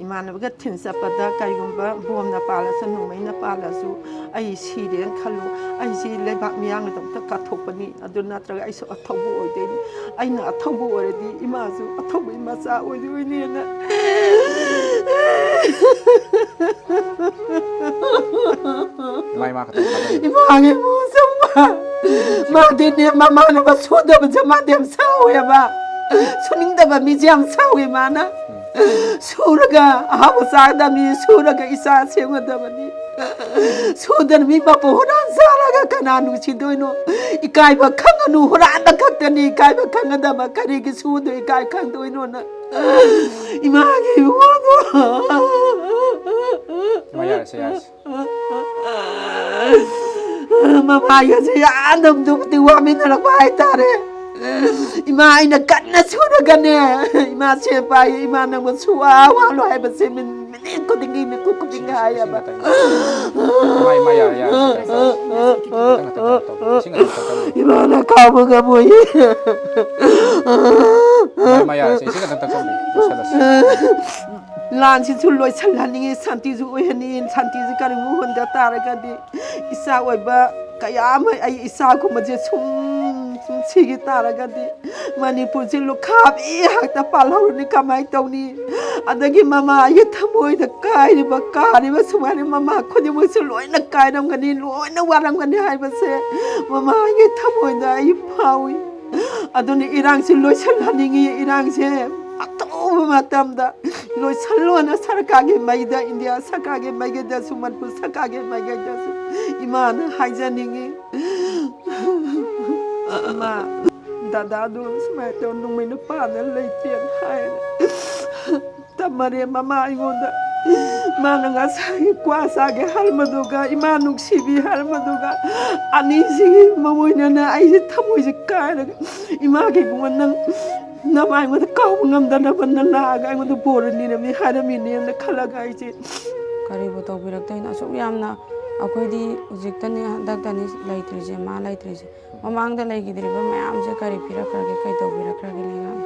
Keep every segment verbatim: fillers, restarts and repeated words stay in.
ꯏꯃꯥꯟꯅꯕꯒ ꯊꯤꯟ ꯆꯠꯄꯗ ꯀꯔꯤꯒꯨꯝꯕ ꯕꯣꯝꯅ ꯄꯥꯜꯂꯁꯨ, ꯅꯣꯡꯃꯩꯅ ꯄꯥꯜꯂꯁꯨ, ꯑꯩ ꯁꯤꯔꯦꯅ ꯈꯜꯂꯨ, ꯑꯩꯁꯤ ꯂꯩꯕꯥꯛ ꯃꯤꯌꯥꯝꯒꯤꯗꯃꯛꯇ ꯀꯠꯊꯣꯛꯄꯅꯤ꯫ ꯑꯗꯨ ꯅꯠꯇ꯭ꯔꯒ ꯑꯩꯁꯨ ꯑꯊꯧꯕ ꯑꯣꯏꯗꯣꯏꯅꯤ꯫ ꯑꯩꯅ ꯑꯊꯧꯕ ꯑꯣꯏꯔꯗꯤ ꯏꯃꯥꯁꯨ ꯑꯊꯧꯕꯒꯤ ꯃꯆꯥ ꯑꯣꯏꯗꯣꯏꯅꯦꯅ꯫ ꯏꯃꯥ, ꯏꯃꯥ ꯈꯛꯇꯪ ꯊꯥꯗꯣꯛꯑꯣ꯫ ꯏꯃꯥꯒꯤ ꯏꯃꯨꯡꯁꯦ ꯃꯥ-, ꯃꯥꯗꯤꯅꯦ, ꯃꯃꯥꯟꯅꯕ ꯁꯨꯗꯕꯁꯦ ꯃꯥꯗꯤ ꯌꯥꯝ ꯁꯥꯎꯋꯦꯕ꯫ ꯁꯨꯅꯤꯡꯗꯕ ꯃꯤꯁꯦ ꯌꯥꯝ ꯁꯥꯎꯋꯦ ꯃꯥꯅ꯫ ꯁꯨꯔꯒ ꯑꯍꯥꯎꯕ ꯆꯥꯒꯗꯕꯅꯤ, ꯁꯨꯔꯒ ꯏꯆꯥ ꯁꯦꯝꯒꯗꯕꯅꯤ꯫ ꯁꯨꯗꯅ ꯃꯤ ꯃꯄꯨ ꯍꯨꯔꯥꯟ ꯆꯥꯔꯒ ꯀꯅꯥ ꯅꯨꯡꯁꯤꯗꯣꯏꯅꯣ? ꯏꯀꯥꯏꯕ ꯈꯪꯒꯅꯨ, ꯍꯨꯔꯥꯟꯕ ꯈꯛꯇꯅꯤ ꯏꯀꯥꯏꯕ ꯈꯪꯒꯗꯕ, ꯀꯔꯤꯒꯤ ꯁꯨꯗꯣꯏ ꯏꯀꯥꯏ ꯈꯪꯗꯣꯏꯅꯣꯅ? ꯏꯃꯥꯒꯤ ꯏꯕꯨꯡꯉꯣꯗꯣ꯫ ꯏꯃꯥ, ꯌꯥꯔꯦꯁꯦ, ꯌꯥꯔꯦꯁꯦ꯫ ꯃꯃꯥꯏꯒꯁꯦ ꯌꯥꯝꯅ ꯋꯥꯃꯤꯟꯅꯔꯛꯄ ꯍꯥꯏꯇꯥꯔꯦ꯫ ꯏꯃꯥ, ꯑꯩꯅ ꯀꯟꯅ ꯁꯨꯔꯒꯅꯦ, ꯏꯃꯥ ꯁꯦꯟ ꯄꯥꯏꯌꯦ, ꯏꯃꯥ ꯅꯪꯕꯨ ꯁꯨꯋꯥ ꯋꯥꯂꯣ ꯍꯥꯏꯕꯁꯦ ꯃꯤꯅꯤꯠ ꯈꯨꯗꯤꯡꯒꯤ, ꯃꯤꯀꯨꯞ ꯈꯨꯗꯤꯡꯒꯤ ꯍꯥꯏꯌꯦꯕ꯫ ꯏꯃꯥ, ꯏꯃꯥ, ꯌꯥꯔꯦ, ꯌꯥꯔꯦ, ꯈꯤꯇꯪ ꯇꯞ-, ꯏꯁꯤꯡ ꯈꯤꯇꯪ ꯇꯞ-, ꯇꯞ-, ꯇꯞ-, ꯏꯁꯤꯡ ꯈꯤꯇꯪ ꯇꯞ-, ꯇꯞ-, ꯏꯃꯥꯅ ꯀꯥꯎꯕ ꯉꯝꯃꯣꯏꯌꯦ꯫ ꯏꯃꯥ, ꯏꯃꯥ, ꯌꯥꯔꯦꯁꯦ, ꯏꯁꯤꯡ ꯈꯤꯇꯪ ꯇꯞ-, ꯇꯞ-, ꯇꯞ-, ꯂꯣꯏꯁꯜꯂꯁꯤ꯫ ꯂꯥꯟꯁꯤꯁꯨ ꯂꯣꯏꯁꯤꯜꯍꯟꯅꯤꯡꯉꯤ, ꯁꯥꯟꯇꯤꯁꯨ ꯑꯣꯏꯍꯟꯅꯤꯡꯉꯤ꯫ ꯁꯥꯟꯇꯤꯁꯤ ꯀꯔꯤꯒꯨꯝꯕ ꯍꯨꯟꯗ ꯇꯥꯔꯒꯗꯤ ꯏꯆꯥ ꯑꯣꯏꯕ ꯀꯌꯥ ꯑꯃ, ꯑꯩ ꯏꯆꯥꯒꯨꯝꯕꯁꯦ ꯁꯨꯝ, ꯁꯨꯝ ꯁꯤꯈꯤ ꯇꯥꯔꯒꯗꯤ ꯃꯅꯤꯄꯨꯔꯁꯤ ꯂꯨꯈꯥꯕꯤ ꯉꯥꯛꯇ ꯄꯥꯜꯍꯧꯔꯅꯤ, ꯀꯃꯥꯏꯅ ꯇꯧꯅꯤ? ꯑꯗꯒꯤ ꯃꯃꯥꯒꯤ ꯊꯃꯣꯏꯗ ꯀꯥꯏꯔꯤꯕ, ꯀꯥꯔꯤꯕ ꯁꯨꯃꯥꯏꯅ ꯃꯃꯥ ꯈꯨꯗꯤꯡꯃꯛꯁꯨ ꯂꯣꯏꯅ ꯀꯥꯏꯔꯝꯒꯅꯤ, ꯂꯣꯏꯅ ꯋꯥꯔꯝꯒꯅꯤ ꯍꯥꯏꯕꯁꯦ ꯃꯃꯥꯒꯤ ꯊꯃꯣꯏꯗ ꯑꯩ ꯐꯥꯎꯏ꯫ ꯑꯗꯨꯅ ꯏꯔꯥꯡꯁꯤ ꯂꯣꯏꯁꯤꯜꯍꯟꯅꯤꯡꯉꯤ, ꯏꯔꯥꯡꯁꯦ ꯑꯊꯨꯕ ꯃꯇꯝꯗ ꯂꯣꯏꯁꯤꯜꯂꯣꯅ ꯁꯔꯀꯥꯔꯒꯤ ꯃꯥꯏꯗ, ꯏꯟꯗꯤꯌꯥ ꯁꯔꯀꯥꯔꯒꯤ ꯃꯥꯏꯀꯩꯗꯁꯨ, ꯃꯅꯤꯄꯨꯔ ꯁꯔꯀꯥꯔꯒꯤ ꯃꯥꯏꯀꯩꯗꯁꯨ ꯏꯃꯥꯅ ꯍꯥꯏꯖꯅꯤꯡꯉꯤ꯫ ꯏꯃꯥ, ꯗꯗꯥꯗꯣ ꯁꯨꯃꯥꯏꯅ ꯇꯧ, ꯅꯣꯡꯃꯩꯅ ꯄꯥꯟꯗꯅ ꯂꯩꯇꯦꯅ ꯍꯥꯏꯔꯦ꯫ ꯇꯝꯃꯔꯦ ꯃꯃꯥ ꯑꯩꯉꯣꯟꯗ꯫ ꯃꯥꯅ ꯉꯁꯥꯏꯒꯤ ꯀ꯭ꯋꯥ ꯆꯥꯒꯦ ꯍꯥꯏꯔꯝꯕꯗꯨꯒ, ꯏꯃꯥ ꯅꯨꯡꯁꯤꯕꯤ ꯍꯥꯏꯔꯝꯕꯗꯨꯒ, ꯑꯅꯤꯁꯤꯒꯤ ꯃꯃꯣꯏꯅꯅ ꯑꯩꯁꯦ ꯊꯃꯣꯏꯁꯦ ꯀꯥꯏꯔꯒ, "ꯏꯃꯥꯒꯤ ꯏꯕꯨꯡꯉꯣ, ꯅꯪ ꯅꯃꯥ ꯑꯩꯉꯣꯟꯗ ꯀꯥꯎꯕ ꯉꯝꯗꯅꯕ ꯅꯪ ꯂꯥꯛꯑꯒ ꯑꯩꯉꯣꯟꯗ ꯕꯣꯔ ꯅꯤꯔꯝꯃꯤ ꯍꯥꯏꯔꯝꯃꯤꯅꯦꯅ" ꯈꯜꯂꯒ ꯑꯩꯁꯦ ꯀꯔꯤꯕꯨ ꯇꯧꯕꯤꯔꯛꯇꯣꯏꯅꯣ? ꯑꯁꯨꯛ ꯌꯥꯝꯅ ꯑꯩꯈꯣꯏꯗꯤ ꯍꯧꯖꯤꯛꯇꯅꯤ, ꯍꯟꯗꯛꯇꯅꯤ ꯂꯩꯇ꯭ꯔꯤꯁꯦ, ꯃꯥ ꯂꯩꯇ꯭ꯔꯤꯁꯦ꯫ ꯃꯃꯥꯡꯗ ꯂꯩꯈꯤꯗ꯭ꯔꯤꯕ ꯃꯌꯥꯝꯁꯦ ꯀꯔꯤ ꯄꯤꯔꯛꯈ꯭ꯔꯒꯦ, ꯀꯩ ꯇꯧꯕꯤꯔꯛꯈ꯭ꯔꯒꯦ ꯂꯩꯉꯥꯛꯅ?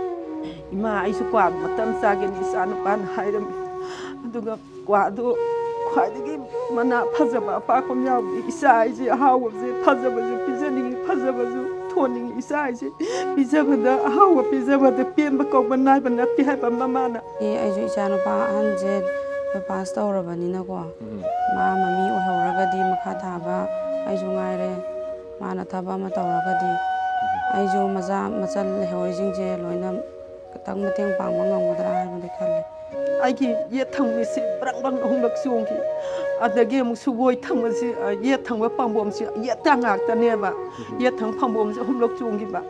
"ꯏꯃꯥ, ꯑꯩꯁꯨ ꯀ꯭ꯋꯥ ꯃꯇꯝ ꯆꯥꯒꯦꯅ ꯏꯆꯥ ꯅꯨꯄꯥꯅ ꯍꯥꯏꯔꯝꯃꯤ꯫ ꯑꯗꯨꯒ ꯀ꯭ꯋꯥꯗꯨ ꯈ꯭ꯋꯥꯏꯗꯒꯤ ꯃꯅꯥ ꯐꯖꯕ ꯑꯄꯥꯛꯄ ꯑꯃ ꯌꯥꯎꯏ꯫ ꯏꯆꯥ ꯍꯥꯏꯁꯦ ꯑꯍꯥꯎꯕꯁꯦ ꯐꯖꯕꯁꯨ ꯄꯤꯖꯅꯤꯡꯉꯤ, ꯐꯖꯕꯁꯨ ꯊꯣꯟꯅꯤꯡꯉꯤ꯫ ꯏꯆꯥ ꯍꯥꯏꯁꯦ ꯄꯤꯖꯕꯗ, ꯑꯍꯥꯎꯕ ꯄꯤꯖꯕꯗ ꯄꯦꯟꯕ ꯀꯧꯕ ꯅꯥꯏꯕ ꯅꯠꯇꯦ ꯍꯥꯏꯕ ꯃꯃꯥꯅ꯫ ꯑꯦ, ꯑꯩꯁꯨ ꯏꯆꯥ ꯅꯨꯄꯥ ꯑꯍꯟꯁꯦ ꯄꯥꯁ ꯇꯧꯔꯕꯅꯤꯅꯀꯣ, ꯎꯝ꯫ ꯃꯥ ꯃꯃꯤ ꯑꯣꯏꯍꯧꯔꯒꯗꯤ ꯃꯈꯥ ꯊꯥꯕ ꯑꯩꯁꯨ ꯉꯥꯏꯔꯦ, ꯃꯥꯅ ꯊꯕꯛ ꯑꯃ ꯇꯧꯔꯒꯗꯤ ꯑꯩꯁꯨ ꯃꯆꯥ ꯃꯆꯜ ꯂꯩꯍꯧꯔꯤꯁꯤꯡꯁꯦ ꯂꯣꯏꯅ ꯈꯤꯇꯪ ꯃꯇꯦꯡ ꯄꯥꯡꯕ ꯉꯝꯒꯗ꯭ꯔꯥ ꯍꯥꯏꯕꯗꯤ ꯈꯜꯂꯤ꯫ ꯑꯩꯒꯤ ꯌꯦꯠ ꯊꯪꯕꯁꯤ ꯕ꯭ꯔꯪ ꯕ꯭ꯔꯪ ꯑꯍꯨꯝꯂꯛ ꯆꯣꯡꯈꯤ꯫ ꯑꯗꯒꯤ ꯑꯃꯨꯛ ꯁꯨꯒꯣꯏ ꯊꯪꯕꯁꯤ, ꯑ, ꯌꯦꯠ ꯊꯪꯕ ꯄꯥꯝꯕꯣꯝꯁꯤ ꯌꯦꯠꯇ ꯉꯥꯛꯇꯅꯦꯕ꯫ ꯌꯦꯠ ꯊꯪꯕ ꯄꯥꯝꯕꯣꯝꯁꯤ ꯑꯍꯨꯝꯂꯛ ꯆꯣꯡꯈꯤꯕ꯫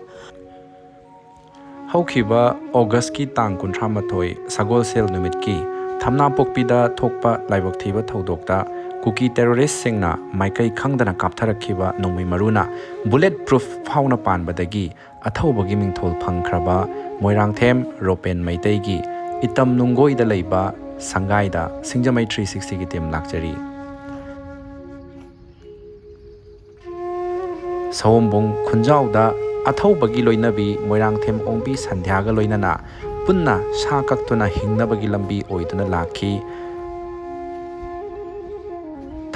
ꯍꯧꯈꯤꯕ ꯑꯣꯒꯁꯀꯤ ꯇꯥꯡ ꯀꯨꯟꯊ꯭ꯔꯥ ꯃꯥꯊꯣꯏ ꯁꯒꯣꯜꯁꯦꯜ ꯅꯨꯃꯤꯠꯀꯤ ꯊꯝꯅꯥꯄꯣꯛꯄꯤꯗ ꯊꯣꯛꯄ ꯂꯥꯏꯕꯛ ꯊꯤꯕ ꯊꯧꯗꯣꯛꯇ ꯀꯨꯀꯤ ꯇꯦꯔꯣꯔꯤꯁꯁꯤꯡꯅ ꯃꯥꯏꯀꯩ ꯈꯪꯗꯅ ꯀꯥꯞꯊꯔꯛꯈꯤꯕ ꯅꯣꯡꯃꯩ ꯃꯔꯨꯅ ꯕꯨꯂꯦꯠ ꯄ꯭ꯔꯨꯐ ꯐꯥꯎꯅ ꯄꯥꯟꯕꯗꯒꯤ ꯑꯊꯧꯕꯒꯤ ꯃꯤꯡꯊꯣꯜ ꯐꯪꯈ꯭ꯔꯕ ꯃꯣꯏꯔꯥꯡꯊꯦꯝ ꯔꯣꯄꯦꯟ ꯃꯩꯇꯩꯒꯤ ꯏꯇꯝ ꯅꯨꯡꯒꯣꯏꯗ ꯂꯩꯕ ꯁꯪꯒꯥꯏꯗ ꯁꯤꯡꯖꯃꯩ ꯊ꯭ꯔꯤ ꯁꯤꯛꯁꯇꯤꯒꯤ ꯇꯤꯝ ꯂꯥꯛꯆꯔꯤ꯫ ꯁꯑꯣꯝꯕꯨꯡ ꯈꯨꯟꯖꯥꯎꯗ ꯑꯊꯧꯕꯒꯤ ꯂꯣꯏꯅꯕꯤ ꯃꯣꯏꯔꯥꯡꯊꯦꯝ ꯑꯣꯡꯕꯤ ꯁꯟꯙ꯭ꯌꯥꯒ ꯂꯣꯏꯅꯅ ꯄꯨꯟꯅ ꯁꯥ ꯀꯛꯇꯨꯅ ꯍꯤꯡꯅꯕꯒꯤ ꯂꯝꯕꯤ ꯑꯣꯏꯗꯨꯅ ꯂꯥꯛꯈꯤ꯫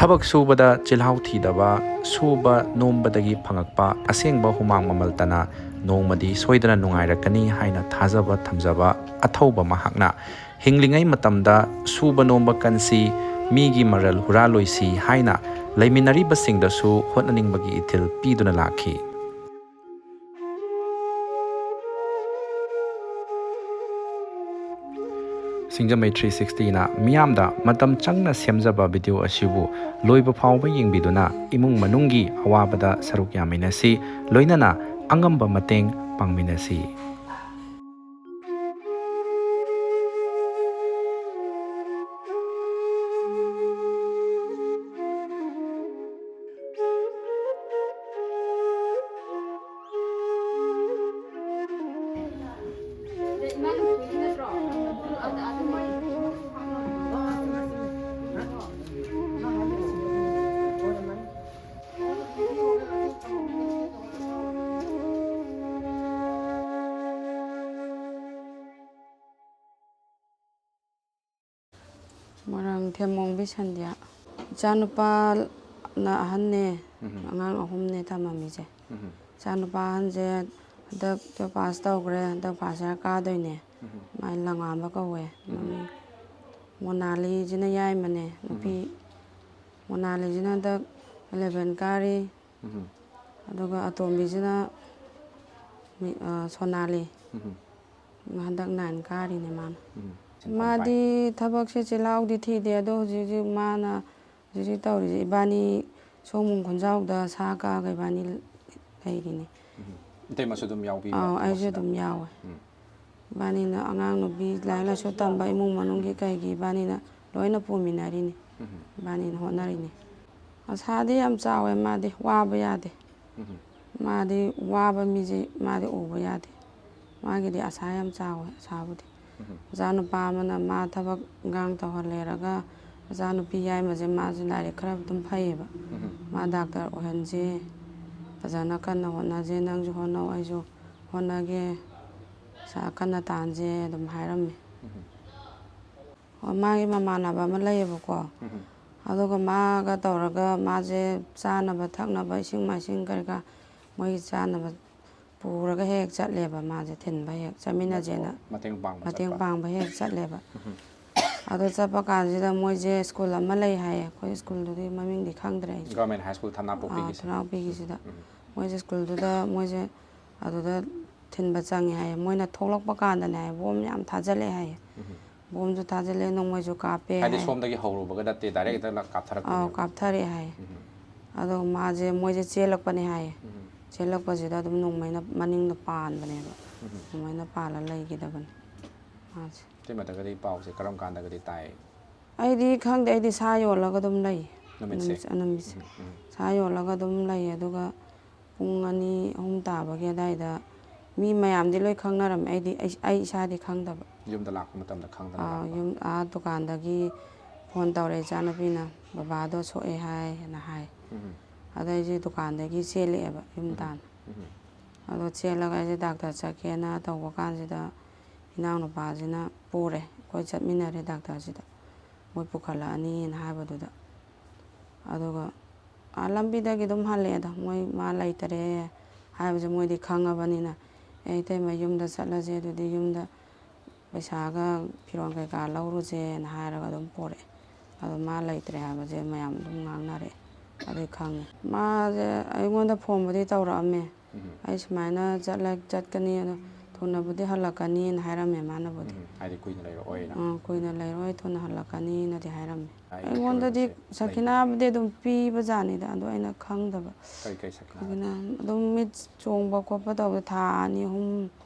ꯊꯕꯛ ꯁꯨꯕꯗ ꯆꯤꯜꯍꯥꯎ ꯊꯤꯗꯕ, ꯁꯨꯕ ꯅꯣꯝꯕꯗꯒꯤ ꯐꯪꯉꯛꯄ ꯑꯁꯦꯡꯕ ꯍꯨꯃꯥꯡ ꯃꯃꯜꯇꯅ ꯅꯣꯡꯃꯗꯤ ꯁꯣꯏꯗꯅ ꯅꯨꯡꯉꯥꯏꯔꯛꯀꯅꯤ ꯍꯥꯏꯅ ꯊꯥꯖꯕ ꯊꯝꯖꯕ ꯑꯊꯧꯕ ꯃꯍꯥꯛꯅ ꯍꯤꯡꯂꯤꯉꯩ ꯃꯇꯝꯗ ꯁꯨꯕ ꯅꯣꯝꯕ ꯀꯟꯁꯤ, ꯃꯤꯒꯤ ꯃꯔꯜ ꯍꯨꯔꯥꯜꯂꯣꯏꯁꯤ ꯍꯥꯏꯅ ꯂꯩꯃꯤꯟꯅꯔꯤꯕꯁꯤꯡꯗꯁꯨ ꯍꯣꯠꯅꯅꯤꯡꯕꯒꯤ ꯏꯊꯤꯜ ꯄꯤꯗꯨꯅ ꯂꯥꯛꯈꯤ꯫ ꯁꯤꯡꯖꯃꯩ ꯊ꯭ꯔꯤ ꯁꯤꯛꯁꯇꯤꯅ ꯃꯤꯌꯥꯝꯗ ꯃꯇꯝ ꯆꯪꯅ ꯁꯦꯝꯖꯕ ꯚꯤꯗꯤꯑꯣ ꯑꯁꯤꯕꯨ ꯂꯣꯏꯕ ꯐꯥꯎꯕ ꯌꯦꯡꯕꯤꯗꯨꯅ ꯏꯃꯨꯡ ꯃꯅꯨꯡꯒꯤ ꯑꯋꯥꯕꯗ ꯁꯔꯨꯛ ꯌꯥꯃꯤꯟꯅꯁꯤ, ꯂꯣꯏꯅꯅ ꯑꯉꯝꯕ ꯃꯇꯦꯡ ꯄꯥꯡꯃꯤꯟꯅꯁꯤ꯫ ꯃꯣꯏꯔꯥꯡ ꯊꯦꯝꯃꯣꯡꯕꯤ ꯁꯟꯗ꯭ꯌꯥ꯫ ꯏꯆꯥꯅꯨꯄꯥꯅ ꯑꯍꯟꯅꯦ, ꯎꯝ꯫ ꯑꯉꯥꯡ ꯑꯍꯨꯝꯅꯦ ꯊꯝꯃꯝꯃꯤꯁꯦ꯫ ꯎꯝ꯫ ꯏꯆꯥꯅꯨꯄꯥ ꯑꯍꯟꯁꯦ ꯍꯟꯗꯛ ꯇꯨꯌꯦꯜꯞ ꯄꯥꯁ ꯇꯧꯈ꯭ꯔꯦ, ꯍꯟꯗꯛ ꯐꯥꯔꯁ ꯏꯌꯥꯔ ꯀꯥꯗꯣꯏꯅꯦ꯫ ꯎꯝ꯫ ꯃꯥꯏ ꯂꯪꯉꯥꯝꯕ ꯀꯧꯋꯦ꯫ ꯎꯝ꯫ ꯃꯃꯤꯡ ꯃꯣꯅꯥꯂꯤꯁꯤꯅ ꯌꯥꯏꯃꯅꯦ, ꯅꯨꯄꯤ꯫ ꯎꯝ꯫ ꯃꯣꯅꯥꯂꯤꯁꯤꯅ ꯍꯟꯗꯛ ꯏꯂꯦꯚꯦꯟ ꯀꯥꯔꯤ꯫ ꯎꯝ꯫ ꯑꯗꯨꯒ ꯑꯇꯣꯝꯕꯤꯁꯤꯅ ꯃꯤ-, ꯑ, ꯁꯣꯅꯥꯂꯤ꯫ ꯎꯝ꯫ ꯍꯟꯗꯛ ꯅꯥꯏꯟ ꯀꯥꯔꯤꯅꯦ ꯃꯥꯅ꯫ ꯎꯝ꯫ ꯃꯥꯗꯤ ꯊꯕꯛꯁꯦ ꯆꯤꯜꯍꯥꯎꯗꯤ ꯊꯤꯗꯦ, ꯑꯗꯣ ꯍꯧꯖꯤꯛ ꯍꯧꯖꯤꯛ ꯃꯥꯅ ꯍꯧꯖꯤꯛ ꯍꯧꯖꯤꯛ ꯇꯧꯔꯤꯁꯦ ꯏꯕꯥꯅꯤ ꯁꯣꯝꯕꯨꯡ ꯈꯣꯟꯖꯥꯎꯗ ꯁꯥ ꯀꯛꯑꯒ ꯏꯕꯥꯅꯤ ꯂꯩꯔꯤꯅꯤ꯫ ꯎꯝ꯫ ꯏꯇꯩꯃꯁꯨ ꯑꯗꯨꯝ ꯌꯥꯎꯕꯤꯕ꯭ꯔꯥ ꯑꯥꯎ, ꯑꯩꯁꯨ ꯊꯕꯛꯁꯤꯗ? ꯑꯗꯨꯝ ꯌꯥꯎꯋꯦ꯫ ꯎꯝ꯫ ꯏꯕꯥꯅꯤꯅ ꯑꯉꯥꯡ ꯅꯨꯄꯤ ꯂꯥꯏꯔꯤꯛ ꯂꯥꯏꯁꯨ ꯇꯝꯕ ꯏꯃꯨꯡ ꯃꯅꯨꯡꯒꯤ ꯀꯩꯒꯤ ꯏꯕꯥꯅꯤꯅ ꯂꯣꯏꯅ ꯄꯨꯃꯤꯟꯅꯔꯤꯅꯤ꯫ ꯎꯝ꯫ ꯏꯕꯥꯅꯤꯅ ꯍꯣꯠꯅꯔꯤꯅꯤ꯫ ꯑꯁꯥꯗꯤ ꯌꯥꯝ ꯆꯥꯎꯋꯦ ꯃꯥꯗꯤ, ꯋꯥꯕ ꯌꯥꯗꯦ꯫ ꯎꯝ꯫ ꯃꯥꯗꯤ ꯋꯥꯕ ꯃꯤꯁꯦ ꯃꯥꯗꯤ ꯎꯕ ꯌꯥꯗꯦ꯫ ꯃꯥꯒꯤꯗꯤ ꯑꯁꯥ ꯌꯥꯝ ꯆꯥꯎꯋꯦ, ꯑꯁꯥꯕꯨꯗꯤ꯫ ꯎꯝ꯫ ꯃꯆꯥꯅꯨꯄꯥ ꯑꯃꯅ ꯃꯥ ꯊꯕꯛ ꯏꯟꯈꯥꯡ ꯇꯧꯍꯜꯂꯦꯔꯒ ꯃꯆꯥꯅꯨꯄꯤ ꯌꯥꯏꯃꯁꯦ ꯃꯥꯁꯦ ꯂꯥꯏꯔꯤꯛ ꯈꯔ ꯑꯗꯨꯝ ꯐꯩꯌꯦꯕ꯫ ꯎꯝ꯫ ꯃꯥ ꯗꯥꯛꯇꯔ ꯑꯣꯏꯍꯟꯁꯦ, ꯐꯖꯅ ꯀꯟꯅ ꯍꯣꯠꯅꯁꯦ, ꯅꯪꯁꯨ ꯍꯣꯠꯅꯧ, ꯑꯩꯁꯨ ꯍꯣꯠꯅꯒꯦ, ꯄꯩꯁꯥ ꯀꯟꯅ ꯇꯥꯟꯁꯦ ꯑꯗꯨꯝ ꯍꯥꯏꯔꯝꯃꯦ꯫ ꯎꯝ꯫ ꯍꯣꯏ, ꯃꯥꯒꯤ ꯃꯃꯥꯟꯅꯕ ꯑꯃ ꯂꯩꯌꯦꯕꯀꯣ꯫ ꯎꯝ꯫ ꯑꯗꯨꯒ ꯃꯥꯒ ꯇꯧꯔꯒ ꯃꯥꯁꯦ ꯆꯥꯅꯕ ꯊꯛꯅꯕ, ꯏꯁꯤꯡ ꯃꯥꯏꯁꯤꯡ ꯀꯔꯤ ꯀꯔꯥ ꯃꯣꯏꯒꯤ ꯆꯥꯅꯕ ꯄꯨꯔꯒ ꯍꯦꯛ ꯆꯠꯂꯦꯕ, ꯃꯥꯁꯦ ꯊꯤꯟꯕ ꯍꯦꯛ ꯆꯠꯃꯤꯟꯅꯁꯦꯅ꯫ ꯃꯇꯦꯡ ꯄꯥꯡꯕ ꯃꯇꯦꯡ ꯆꯠꯄ꯫ ꯄꯥꯡꯕ ꯍꯦꯛ ꯆꯠꯂꯦꯕ꯫ ꯎꯝ꯫ ꯑꯗꯣ ꯆꯠꯄ ꯀꯥꯟꯁꯤꯗ ꯃꯣꯏꯁꯦ ꯁ꯭ꯀꯨꯜ ꯑꯃ ꯂꯩ ꯍꯥꯏꯌꯦ, ꯑꯩꯈꯣꯏ ꯁ꯭ꯀꯨꯜꯗꯨꯗꯤ ꯃꯃꯤꯡꯗꯤ ꯈꯪꯗ꯭ꯔꯦ ꯑꯩꯁꯨ꯫ ꯒꯚꯔꯟꯃꯦꯟꯠ ꯍꯥꯏ ꯁ꯭ꯀꯨꯜ ꯑꯥ, ꯊꯅꯥꯄꯣꯛꯄꯤꯒꯤꯁꯦ꯫ ꯊꯅꯥꯄꯣꯛꯄꯤꯒꯤꯁꯤꯗ꯫ ꯎꯝ꯫ ꯃꯣꯏꯁꯦ ꯁ꯭ꯀꯨꯜꯗꯨꯗ ꯃꯣꯏꯁꯦ ꯑꯗꯨꯗ ꯊꯤꯟꯕ ꯆꯪꯉꯦ ꯍꯥꯏꯌꯦ꯫ ꯃꯣꯏꯅ ꯊꯣꯛꯂꯛꯄ ꯀꯥꯟꯗꯅꯦ ꯍꯥꯏꯌꯦ, ꯕꯣꯝ ꯌꯥꯝ ꯊꯥꯖꯤꯜꯂꯛꯑꯦ ꯍꯥꯏꯌꯦ꯫ ꯎꯝ꯫ ꯕꯣꯝꯁꯨ ꯊꯥꯖꯤꯜꯂꯦ, ꯅꯣꯡꯃꯩꯁꯨ ꯀꯥꯞꯄꯦ ꯍꯥꯏꯗꯤ ꯍꯥꯏ꯫ ꯁꯣꯝꯗꯒꯤ ꯍꯧꯔꯨꯕꯒ ꯅꯠꯇꯦ, ꯗꯥꯏꯔꯦꯛ ꯍꯦꯛꯇ ꯂ-, ꯀꯥꯞꯊꯔꯛꯄꯅꯦꯕ꯫ ꯑꯥꯎ, ꯀꯥꯞꯊꯔꯛꯑꯦ ꯍꯥꯏꯌꯦ꯫ ꯎꯝ꯫ ꯑꯗꯣ ꯃꯥꯁꯦ, ꯃꯣꯏꯁꯦ ꯆꯦꯜꯂꯛꯄꯅꯦ ꯍꯥꯏꯌꯦ꯫ ꯎꯝ꯫ ꯆꯦꯜꯂꯛꯄꯁꯤꯗ ꯑꯗꯨꯝ ꯅꯣꯡꯃꯩꯅ ꯃꯅꯤꯡꯗ ꯄꯥꯟꯕꯅꯦꯕ꯫ ꯎꯝ꯫ ꯅꯣꯡꯃꯩꯅ ꯄꯥꯜꯂ ꯂꯩꯈꯤꯗꯕꯅꯦ ꯃꯥꯁꯦ꯫ ꯏꯇꯩꯃꯗꯒꯗꯤ ꯄꯥꯎꯁꯦ ꯀꯔꯝ ꯀꯥꯟꯗꯒꯗꯤ ꯇꯥꯏ? ꯑꯩꯗꯤ ꯈꯪꯗꯦ, ꯑꯩꯗꯤ ꯁꯥ ꯌꯣꯜꯂꯒ ꯑꯗꯨꯝ ꯂꯩ꯫ ꯅꯨꯃꯤꯠꯁꯦ? ꯅꯨꯃꯤꯠ-, ꯅꯨꯃꯤꯠꯁꯦ꯫ ꯎꯝ, ꯎꯝ꯫ ꯁꯥ ꯌꯣꯜꯂꯒ ꯑꯗꯨꯝ ꯂꯩ, ꯑꯗꯨꯒ ꯄꯨꯡ ꯑꯅꯤ, ꯑꯍꯨꯝ ꯇꯥꯕꯒꯤ ꯑꯗꯥꯏꯗ ꯃꯤ ꯃꯌꯥꯝꯗꯤ ꯂꯣꯏ ꯈꯪꯅꯔꯝꯃꯦ, ꯑꯩꯗꯤ, ꯑꯩ, ꯑꯩ ꯏꯁꯥꯗꯤ ꯈꯪꯗꯕ꯫ ꯌꯨꯝꯗ ꯂꯥꯛꯄ ꯃꯇꯝꯗ ꯈꯪꯗꯅ ꯑꯥ, ꯂꯥꯛꯄ? ꯌꯨꯝ, ꯑꯥ, ꯗꯨꯀꯥꯟꯗꯒꯤ ꯐꯣꯟ ꯇꯧꯔꯛꯑꯦ, "ꯏꯆꯥꯅꯨꯄꯤꯅ ꯕꯕꯥꯗꯣ ꯁꯣꯛꯑꯦ ꯍꯥꯏ"ꯅ ꯍꯥꯏ꯫ ꯎꯝ꯫ ꯑꯗ ꯑꯩꯁꯦ ꯗꯨꯀꯥꯟꯗꯒꯤ ꯆꯦꯜꯂꯛꯑꯦꯕ ꯌꯨꯝ ꯎꯝ꯫ ꯇꯥꯟꯅ꯫ ꯎꯝ꯫ ꯑꯗꯣ ꯆꯦꯜꯂꯒ ꯑꯩꯁꯦ ꯗꯥꯛꯇꯔ ꯆꯠꯀꯦꯅ ꯇꯧꯕ ꯀꯥꯟꯁꯤꯗ ꯏꯅꯥꯎꯅꯨꯄꯥꯁꯤꯅ ꯄꯨꯔꯦ, ꯑꯩꯈꯣꯏ ꯆꯠꯃꯤꯟꯅꯔꯦ ꯗꯥꯛꯇꯔꯁꯤꯗ꯫ ꯃꯣꯏ ꯄꯨꯈꯠꯂꯛꯑꯅꯤꯅ ꯍꯥꯏꯕꯗꯨꯗ꯫ ꯑꯗꯨꯒ ꯑꯥ ꯂꯝꯕꯤꯗꯒꯤ ꯑꯗꯨꯝ ꯍꯜꯂꯛꯑꯦꯗ꯫ ꯃꯣꯏ ꯃꯥ ꯂꯩꯇꯔꯦ ꯍꯥꯏꯕꯁꯦ ꯃꯣꯏꯗꯤ ꯈꯪꯉꯕꯅꯤꯅ, "ꯑꯦ, ꯏꯇꯩꯃ ꯌꯨꯝꯗ ꯆꯠꯂꯁꯦ, ꯑꯗꯨꯗꯤ ꯌꯨꯝꯗ ꯄꯩꯁꯥꯒ ꯐꯤꯔꯣꯜ ꯀꯩꯀꯥ ꯂꯧꯔꯨꯁꯦꯅ" ꯍꯥꯏꯔꯒ ꯑꯗꯨꯝ ꯄꯣꯔꯛꯑꯦ꯫ ꯑꯗꯣ ꯃꯥ ꯂꯩꯇ꯭ꯔꯦ ꯍꯥꯏꯕꯁꯦ ꯃꯌꯥꯝ ꯑꯗꯨꯝ ꯉꯥꯡꯅꯔꯛꯑꯦ꯫ ꯑꯗꯨꯏ ꯈꯪꯉꯦ꯫ ꯃꯥꯁꯦ ꯑꯩꯉꯣꯟꯗ ꯐꯣꯟꯕꯨꯗꯤ ꯇꯧꯔꯛꯑꯝꯃꯦ꯫ ꯎꯝ꯫ "ꯑꯩ ꯁꯨꯃꯥꯏꯅ ꯆꯠꯂ-, ꯆꯠꯀꯅꯤ, ꯑꯗꯣ ꯊꯨꯅꯕꯨꯗꯤ ꯍꯜꯂꯛꯀꯅꯤꯅ" ꯍꯥꯏꯔꯝꯃꯦ ꯃꯥꯅꯕꯨꯗꯤ꯫ ꯎꯝ, ꯍꯥꯏꯗꯤ ꯀꯨꯏꯅ ꯂꯩꯔꯛꯑꯣꯏꯅ꯫ "ꯑꯥ, ꯀꯨꯏꯅ ꯂꯩꯔꯣꯏ, ꯊꯨꯅ ꯍꯜꯂꯛꯀꯅꯤꯅꯗꯤ" ꯍꯥꯏꯔꯝꯃꯦ꯫ ꯍꯥꯏꯗꯤ ꯑꯩꯉꯣꯟꯗꯗꯤ ꯐꯤꯔꯣꯜꯁꯦ ꯁꯈꯤꯅꯥꯕꯨꯗꯤ ꯑꯗꯨꯝ ꯄꯤꯕꯖꯥꯠꯅꯤꯗ, ꯑꯗꯣ ꯑꯩꯅ ꯈꯪꯗꯕ꯫ ꯀꯩ ꯀꯩ ꯁꯈꯤꯅꯥ? ꯁꯈꯤꯅꯥ ꯑꯗꯨꯝ ꯃꯤꯠ ꯆꯣꯡꯕ ꯈꯣꯠꯄ ꯇꯧꯕꯗ ꯊꯥ ꯑꯅꯤ ꯑꯍꯨꯝ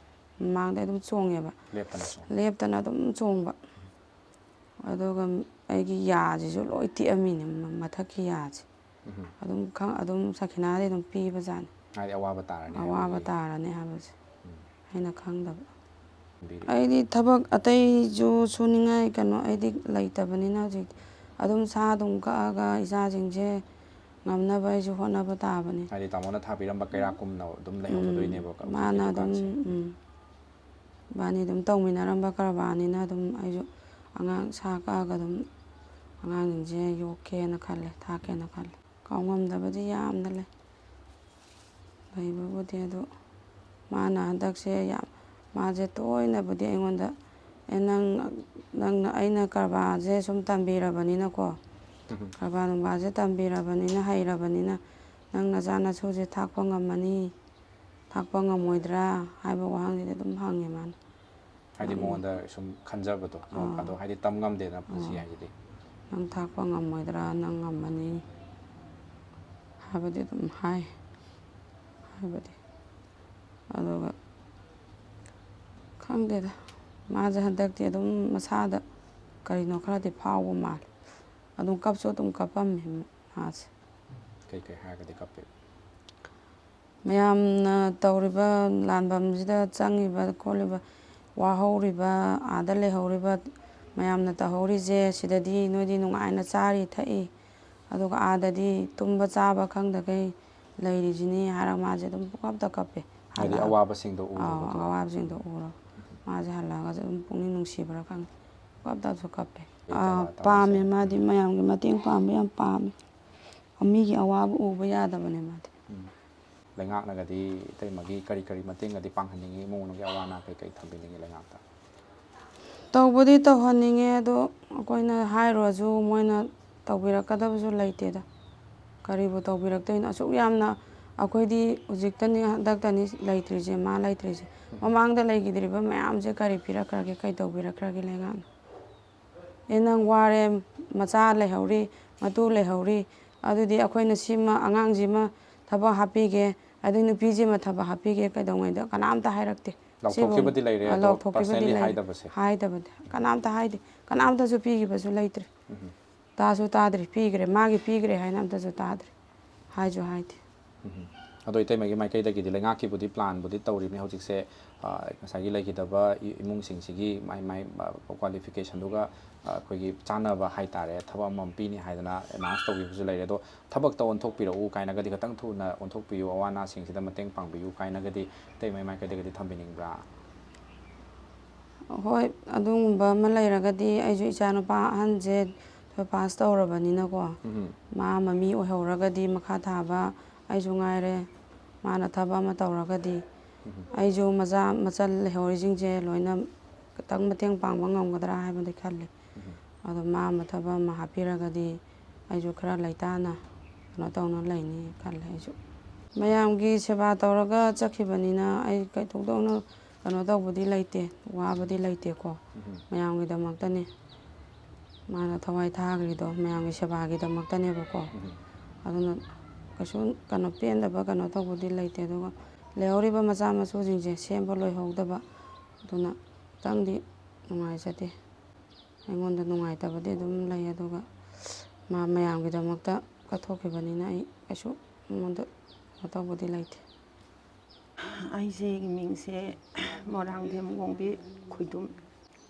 ꯃꯃꯥꯡꯗ ꯑꯗꯨꯝ ꯆꯣꯡꯉꯦꯕ꯫ ꯂꯦꯞꯇꯅ ꯆꯣꯡ-, ꯂꯦꯞꯇꯅ ꯑꯗꯨꯝ ꯆꯣꯡꯕ꯫ ꯑꯗꯨꯒ ꯑꯩꯒꯤ ꯌꯥꯁꯤꯁꯨ ꯂꯣꯏ ꯇꯦꯛꯑꯝꯃꯤꯅꯦ, ꯃ-, ꯃꯊꯛꯀꯤ ꯌꯥꯁꯦ꯫ ꯎꯝ꯫ ꯑꯗꯨꯝ ꯈꯪ-, ꯑꯗꯨꯝ ꯁꯈꯤꯅꯥꯗꯤ ꯑꯗꯨꯝ ꯄꯤꯕꯖꯥꯠꯅꯤ꯫ ꯍꯥꯏꯗꯤ ꯑꯋꯥꯕ ꯇꯥꯔꯅꯤ ꯑꯋꯥꯕ ꯍꯥꯏꯕꯒꯤ꯫ ꯇꯥꯔꯅꯤ ꯍꯥꯏꯕꯁꯦ ꯎꯝ꯫ ꯑꯩꯅ ꯈꯪꯗꯕ꯫ ꯄꯤꯔꯤ꯫ ꯑꯩꯗꯤ ꯊꯕꯛ ꯑꯇꯩꯁꯨ ꯁꯨꯅꯤꯡꯉꯥꯏ ꯀꯩꯅꯣ ꯑꯩꯗꯤ ꯂꯩꯇꯕꯅꯤꯅ ꯍꯧꯖꯤꯛꯇꯤ꯫ ꯑꯗꯨꯝ ꯁꯥ ꯑꯗꯨꯝ ꯀꯛꯑꯒ ꯏꯆꯥꯁꯤꯡꯁꯦ ꯉꯝꯅꯕ ꯑꯩꯁꯨ ꯍꯣꯠꯅꯕ ꯇꯥꯕꯅꯤ꯫ ꯍꯥꯏꯗꯤ ꯇꯥꯃꯣꯅ ꯊꯥꯕꯤꯔꯝꯕ ꯀꯩꯔꯥꯛꯀꯨꯝꯅ ꯑꯗꯨꯝ ꯎꯝ, ꯂꯩꯍꯧꯒꯗꯣꯏꯅꯦꯕ ꯍꯧꯖꯤꯛꯀꯤ ꯃꯥꯅ ꯑꯗꯨꯝ, ꯗꯨꯀꯥꯟꯁꯦ꯫ ꯎꯝ, ꯏꯕꯥꯅꯤ ꯑꯗꯨꯝ ꯇꯧꯃꯤꯟꯅꯔꯝꯕ ꯀꯔꯕꯥꯔꯅꯤꯅ ꯑꯗꯨꯝ ꯑꯩꯁꯨ ꯑꯉꯥꯡ ꯁꯥ ꯀꯛꯑꯒ ꯑꯗꯨꯝ ꯑꯉꯥꯡꯁꯤꯡꯁꯦ ꯌꯣꯛꯀꯦꯅ ꯈꯜꯂꯦ, ꯊꯥꯛꯀꯦꯅ ꯈꯜꯂꯦ꯫ ꯀꯥꯎꯉꯝꯗꯕꯗꯤ ꯌꯥꯝꯅ ꯂꯩ꯫ ꯂꯩꯕꯕꯨꯗꯤ ꯑꯗꯨ ꯃꯥꯅ ꯍꯟꯗꯛꯁꯦ ꯌꯥꯝ, ꯃꯥꯁꯦ ꯇꯣꯏꯅꯕꯨꯗꯤ ꯑꯩꯉꯣꯟꯗ, "ꯑꯦ, ꯅꯪ, ꯅꯪꯅ, ꯑꯩꯅ ꯀꯔꯕꯥꯔꯁꯦ ꯁꯨꯝ ꯇꯝꯕꯤꯔꯕꯅꯤꯅꯀꯣ, ꯎꯝ꯫ ꯀꯔꯕꯥꯔ ꯅꯨꯡꯕꯥꯔꯁꯦ ꯇꯝꯕꯤꯔꯕꯅꯤꯅ, ꯍꯩꯔꯕꯅꯤꯅ, ꯅꯪ ꯅꯆꯥ ꯅꯁꯨꯁꯦ ꯊꯥꯛꯄ ꯉꯝꯃꯅꯤ, ꯊꯥꯛꯄ ꯉꯝꯃꯣꯏꯗ꯭ꯔꯥ?" ꯍꯥꯏꯕ ꯋꯥꯍꯪꯁꯤꯗꯤ ꯑꯗꯨꯝ ꯍꯪꯉꯦ ꯃꯥꯅ꯫ ꯍꯥꯏꯗꯤ ꯎꯝ꯫ ꯃꯉꯣꯟꯗ ꯁꯨꯝ ꯈꯟꯖꯕꯗꯣ, ꯅꯣꯡ ꯑꯥ꯫ ꯐꯥꯗꯣꯛ, ꯍꯥꯏꯗꯤ ꯇꯝ ꯉꯝꯗꯦꯅ ꯄꯨꯟꯁꯤ ꯑꯥ꯫ ꯍꯥꯏꯁꯤꯗꯤ꯫ "ꯅꯪ ꯊꯥꯛꯄ ꯉꯝꯃꯣꯏꯗ꯭ꯔꯥ, ꯅꯪ ꯉꯝꯃꯅꯤ" ꯍꯥꯏꯕꯗꯤ ꯑꯗꯨꯝ ꯍꯥꯏ꯫ ꯍꯥꯏꯕꯗꯤ꯫ ꯑꯗꯨꯒ ꯈꯪꯗꯦꯗ, ꯃꯥꯁꯦ ꯍꯟꯗꯛꯇꯤ ꯑꯗꯨꯝ ꯃꯁꯥꯗ ꯀꯔꯤꯅꯣ ꯈꯔꯗꯤ ꯐꯥꯎꯕ ꯃꯥꯜꯂꯦ꯫ ꯑꯗꯨꯝ ꯀꯞꯁꯨ ꯑꯗꯨꯝ ꯀꯞꯄꯝꯃꯦ ꯃꯥꯁꯦ꯫ ꯀꯩꯀꯩ ꯍꯥꯏꯔꯒꯗꯤ ꯀꯞꯄꯤ? ꯃꯌꯥꯝꯅ ꯇꯧꯔꯤꯕ ꯂꯥꯟꯐꯝꯁꯤꯗ ꯆꯪꯉꯤꯕ ꯈꯣꯠꯂꯤꯕ, ꯋꯥꯍꯧꯔꯤꯕ, ꯑꯥꯗ ꯂꯩꯍꯧꯔꯤꯕ ꯃꯌꯥꯝꯅ ꯇꯧꯍꯧꯔꯤꯁꯦ, ꯁꯤꯗꯗꯤ ꯅꯣꯏꯗꯤ ꯅꯨꯡꯉꯥꯏꯅ ꯆꯥꯔꯤ ꯊꯛꯏ, ꯑꯗꯨꯒ ꯑꯥꯗꯗꯤ ꯇꯨꯝꯕ ꯆꯥꯕ ꯈꯪꯗꯈꯩ ꯂꯩꯔꯤꯁꯤꯅꯤ ꯍꯥꯏꯔꯒ ꯃꯥꯁꯦ ꯑꯗꯨꯝ ꯄꯨꯡꯀꯞꯇ ꯀꯞꯄꯦ꯫ ꯍꯥꯏꯗꯤ ꯍꯜꯂꯛꯑꯒ꯫ ꯑꯋꯥꯕꯁꯤꯡꯗꯣ ꯑꯥꯎ, ꯎꯔꯨꯕꯗꯣ꯫ ꯑꯋꯥꯕꯁꯤꯡꯗꯣ ꯎꯔꯣ꯫ ꯃꯥꯁꯦ ꯍꯜꯂꯛꯑꯒꯁꯨ ꯑꯗꯨꯝ ꯄꯨꯛꯅꯤꯡ ꯅꯨꯡꯁꯤꯕ꯭ꯔꯥ ꯈꯪꯗꯦ, ꯄꯨꯡꯀꯞꯇꯁꯨ ꯀꯞꯄꯦ꯫ ꯑꯥ, ꯄꯥꯝꯃꯦ꯫ ꯃꯥꯗꯤ ꯃꯌꯥꯝꯒꯤ ꯃꯇꯦꯡ ꯄꯥꯡꯕ ꯌꯥꯝ ꯄꯥꯝꯃꯦ꯫ ꯃꯤꯒꯤ ꯑꯋꯥꯕ ꯎꯕ ꯌꯥꯗꯕꯅꯦ ꯃꯥꯗꯤ꯫ ꯎꯝ꯫ ꯂꯩꯉꯥꯛꯅꯒꯗꯤ ꯏꯇꯩꯃꯒꯤ ꯀꯔꯤ ꯀꯔꯤ ꯃꯇꯦꯡꯒꯗꯤ ꯄꯥꯡꯍꯟꯅꯤꯡꯉꯤ? ꯏꯃꯨꯡ ꯃꯅꯨꯡꯒꯤ ꯑꯋꯥ ꯑꯅꯥ ꯀꯩꯀꯩ ꯊꯝꯕꯤꯅꯤꯡꯉꯤ ꯂꯩꯉꯥꯛꯇ? ꯇꯧꯕꯗꯤ ꯇꯧꯍꯟꯅꯤꯡꯉꯦ, ꯑꯗꯣ ꯑꯩꯈꯣꯏꯅ ꯍꯥꯏꯔꯨꯔꯁꯨ ꯃꯣꯏꯅ ꯇꯧꯕꯤꯔꯛꯀꯗꯕꯁꯨ ꯂꯩꯇꯦꯗ꯫ ꯀꯔꯤꯕꯨ ꯇꯧꯕꯤꯔꯛꯇꯣꯏꯅꯣ? ꯑꯁꯨꯛ ꯌꯥꯝꯅ ꯑꯩꯈꯣꯏꯗꯤ ꯍꯧꯖꯤꯛꯇꯅꯤ, ꯍꯟꯗꯛꯇꯅꯤ ꯂꯩꯇ꯭ꯔꯤꯁꯦ, ꯃꯥ ꯂꯩꯇ꯭ꯔꯤꯁꯦ꯫ ꯎꯝ꯫ ꯃꯃꯥꯡꯗ ꯂꯩꯈꯤꯗ꯭ꯔꯤꯕ ꯃꯌꯥꯝꯁꯦ ꯀꯔꯤ ꯄꯤꯔꯛꯈ꯭ꯔꯒꯦ, ꯀꯩ ꯇꯧꯕꯤꯔꯛꯈ꯭ꯔꯒꯦ ꯂꯩꯉꯥꯛꯅ? ꯑꯦ, ꯅꯪ ꯋꯥꯔꯦ, ꯃꯆꯥ ꯂꯩꯍꯧꯔꯤ, ꯃꯇꯨ ꯂꯩꯍꯧꯔꯤ, ꯑꯗꯨꯗꯤ ꯑꯩꯈꯣꯏꯅ ꯁꯤꯃ, ꯑꯉꯥꯡꯁꯤꯃ ꯊꯕꯛ ꯍꯥꯞꯄꯤꯒꯦ, ꯑꯗꯩ ꯅꯨꯄꯤꯁꯤꯃ ꯊꯕꯛ ꯍꯥꯞꯄꯤꯒꯦ, ꯀꯩꯗꯧꯉꯩꯗ ꯀꯅꯥꯝꯇ ꯍꯥꯏꯔꯛꯇꯦ꯫ ꯂꯥꯎꯊꯣꯛꯈꯤꯕꯗꯤ ꯁꯤꯕꯨ-, ꯂꯩꯔꯦ, ꯑ, ꯑꯗꯣ ꯂꯥꯎꯊꯣꯛꯈꯤꯕꯗꯤ personally ꯂꯩꯔꯦ꯫ ꯍꯥꯏꯗꯕꯁꯦ? ꯍꯥꯏꯗꯕꯗꯤ, ꯀꯅꯥꯝꯇ ꯍꯥꯏꯗꯦ, ꯀꯅꯥꯝꯇꯁꯨ ꯄꯤꯈꯤꯕꯁꯨ ꯂꯩꯇ꯭ꯔꯤ꯫ ꯎꯝ꯫ ꯇꯥꯁꯨ ꯇꯥꯗ꯭ꯔꯤ, ꯄꯤꯈ꯭ꯔꯦ, ꯃꯥꯒꯤ ꯄꯤꯈ꯭ꯔꯦ ꯍꯥꯏꯅ ꯑꯝꯇꯁꯨ ꯇꯥꯗ꯭ꯔꯤ, ꯍꯥꯏꯁꯨ ꯍꯥꯏꯗꯦ꯫ ꯎꯝ꯫ ꯑꯗꯣ ꯏꯇꯩꯃꯒꯤ ꯃꯥꯏꯀꯩꯗꯒꯤꯗꯤ ꯂꯩꯉꯥꯛꯀꯤꯕꯨꯗꯤ planꯕꯨꯗꯤ ꯇꯧꯔꯤꯕꯅꯤ ꯍꯧꯖꯤꯛꯁꯦ, ꯑ, ꯉꯁꯥꯏꯒꯤ ꯂꯩꯈꯤꯗꯕ ꯏ-, ꯏꯃꯨꯡꯁꯤꯡꯁꯤꯒꯤ ꯃꯥꯏ, ꯃꯥꯏ, ꯑ, qualificationꯗꯨꯒ, ꯑ, ꯑꯩꯈꯣꯏꯒꯤ ꯆꯥꯟꯅꯕ ꯍꯥꯏꯇꯥꯔꯦ, ꯊꯕꯛ ꯑꯃꯃꯝ ꯄꯤꯅꯤ ꯍꯥꯏꯗꯅ announce ꯇꯧꯈꯤꯕꯁꯨ ꯂꯩꯔꯦ꯫ ꯑꯗꯣ ꯊꯕꯛꯇ ꯑꯣꯟꯊꯣꯛꯄꯤꯔꯛꯎ ꯀꯥꯏꯅꯒꯗꯤ, ꯈꯤꯇꯪ ꯊꯨꯅ ꯑꯣꯟꯊꯣꯛꯄꯤꯌꯨ, ꯑꯋꯥ ꯑꯅꯥꯁꯤꯡꯁꯤꯗ ꯃꯇꯦꯡ ꯄꯥꯡꯕꯤꯌꯨ ꯀꯥꯏꯅꯒꯗꯤ ꯏꯇꯩꯃꯒꯤ ꯃꯥꯏꯀꯩꯗꯒꯗꯤ ꯊꯝꯕꯤꯅꯤꯡꯕ꯭ꯔꯥ? ꯍꯣꯏ, ꯑꯗꯨꯒꯨꯝꯕ ꯑꯃ ꯂꯩꯔꯒꯗꯤ ꯑꯩꯁꯨ ꯏꯆꯥꯅꯨꯄꯥ ꯑꯍꯟꯁꯦ pass ꯇꯧꯔꯕꯅꯤꯅꯀꯣ, ꯎꯝ꯫ ꯃꯥ ꯃꯃꯤ ꯑꯣꯏꯍꯧꯔꯒꯗꯤ ꯃꯈꯥ ꯊꯥꯕ ꯑꯩꯁꯨ ꯉꯥꯏꯔꯦ, ꯃꯥꯅ ꯊꯕꯛ ꯑꯃ ꯇꯧꯔꯒꯗꯤ ꯎꯝ꯫ ꯑꯩꯁꯨ ꯃꯆꯥ ꯃꯆꯜ ꯂꯩꯍꯧꯔꯤꯁꯤꯡꯁꯦ ꯂꯣꯏꯅ ꯈꯤꯇꯪ ꯃꯇꯦꯡ ꯄꯥꯡꯕ ꯉꯝꯒꯗ꯭ꯔꯥ ꯍꯥꯏꯕꯗꯤ ꯈꯜꯂꯤ꯫ ꯎꯝ꯫ ꯑꯗꯣ ꯃꯥ ꯑꯃ ꯊꯕꯛ ꯑꯃ ꯍꯥꯞꯄꯤꯔꯒꯗꯤ ꯑꯩꯁꯨ ꯈꯔ ꯂꯩꯇꯥꯅ ꯀꯩꯅꯣ ꯇꯧꯅ ꯂꯩꯅꯤ ꯈꯜꯂꯦ꯫ ꯑꯩꯁꯨ ꯃꯌꯥꯝꯒꯤ ꯁꯦꯕꯥ ꯇꯧꯔꯒ ꯆꯠꯈꯤꯕꯅꯤꯅ ꯑꯩ ꯀꯩꯗꯧꯗꯧꯅ ꯀꯩꯅꯣ ꯇꯧꯕꯗꯤ ꯂꯩꯇꯦ, ꯋꯥꯕꯗꯤ ꯂꯩꯇꯦꯀꯣ꯫ ꯎꯝ꯫ ꯃꯌꯥꯝꯒꯤꯗꯃꯛꯇꯅꯤ ꯃꯥꯅ ꯊꯋꯥꯏ ꯊꯥꯈ꯭ꯔꯤꯗꯣ, ꯃꯌꯥꯝꯒꯤ ꯁꯦꯕꯥꯒꯤꯗꯃꯛꯇꯅꯦꯕꯀꯣ꯫ ꯎꯝ꯫ ꯑꯗꯨꯅ ꯀꯩꯁꯨ ꯀꯩꯅꯣ ꯄꯦꯟꯗꯕ ꯀꯩꯅꯣ ꯇꯧꯕꯗꯤ ꯂꯩꯇꯦ꯫ ꯑꯗꯨꯒ ꯂꯩꯍꯧꯔꯤꯕ ꯃꯆꯥ ꯃꯁꯨꯁꯤꯡꯁꯦ ꯁꯦꯝꯕ ꯂꯣꯏꯍꯧꯗꯕ, ꯑꯗꯨꯅ ꯈꯤꯇꯪꯗꯤ ꯅꯨꯡꯉꯥꯏꯖꯗꯦ꯫ ꯑꯩꯉꯣꯟꯗ ꯅꯨꯡꯉꯥꯏꯇꯕꯗꯤ ꯑꯗꯨꯝ ꯂꯩ, ꯑꯗꯨꯒ ꯃꯥ ꯃꯌꯥꯝꯒꯤꯗꯃꯛꯇ ꯀꯠꯊꯣꯛꯈꯤꯕꯅꯤꯅ ꯑꯩ ꯀꯩꯁꯨ ꯑꯩꯉꯣꯟꯗ ꯀꯩꯅꯣ ꯇꯧꯕꯗꯤ ꯂꯩꯇꯦ꯫ ꯑꯩꯁꯦ ꯃꯤꯡꯁꯦ ꯃꯣꯏꯔꯥꯡꯊꯦꯝ ꯉꯣꯡꯕꯤ ꯈꯣꯏꯗꯨꯝ꯫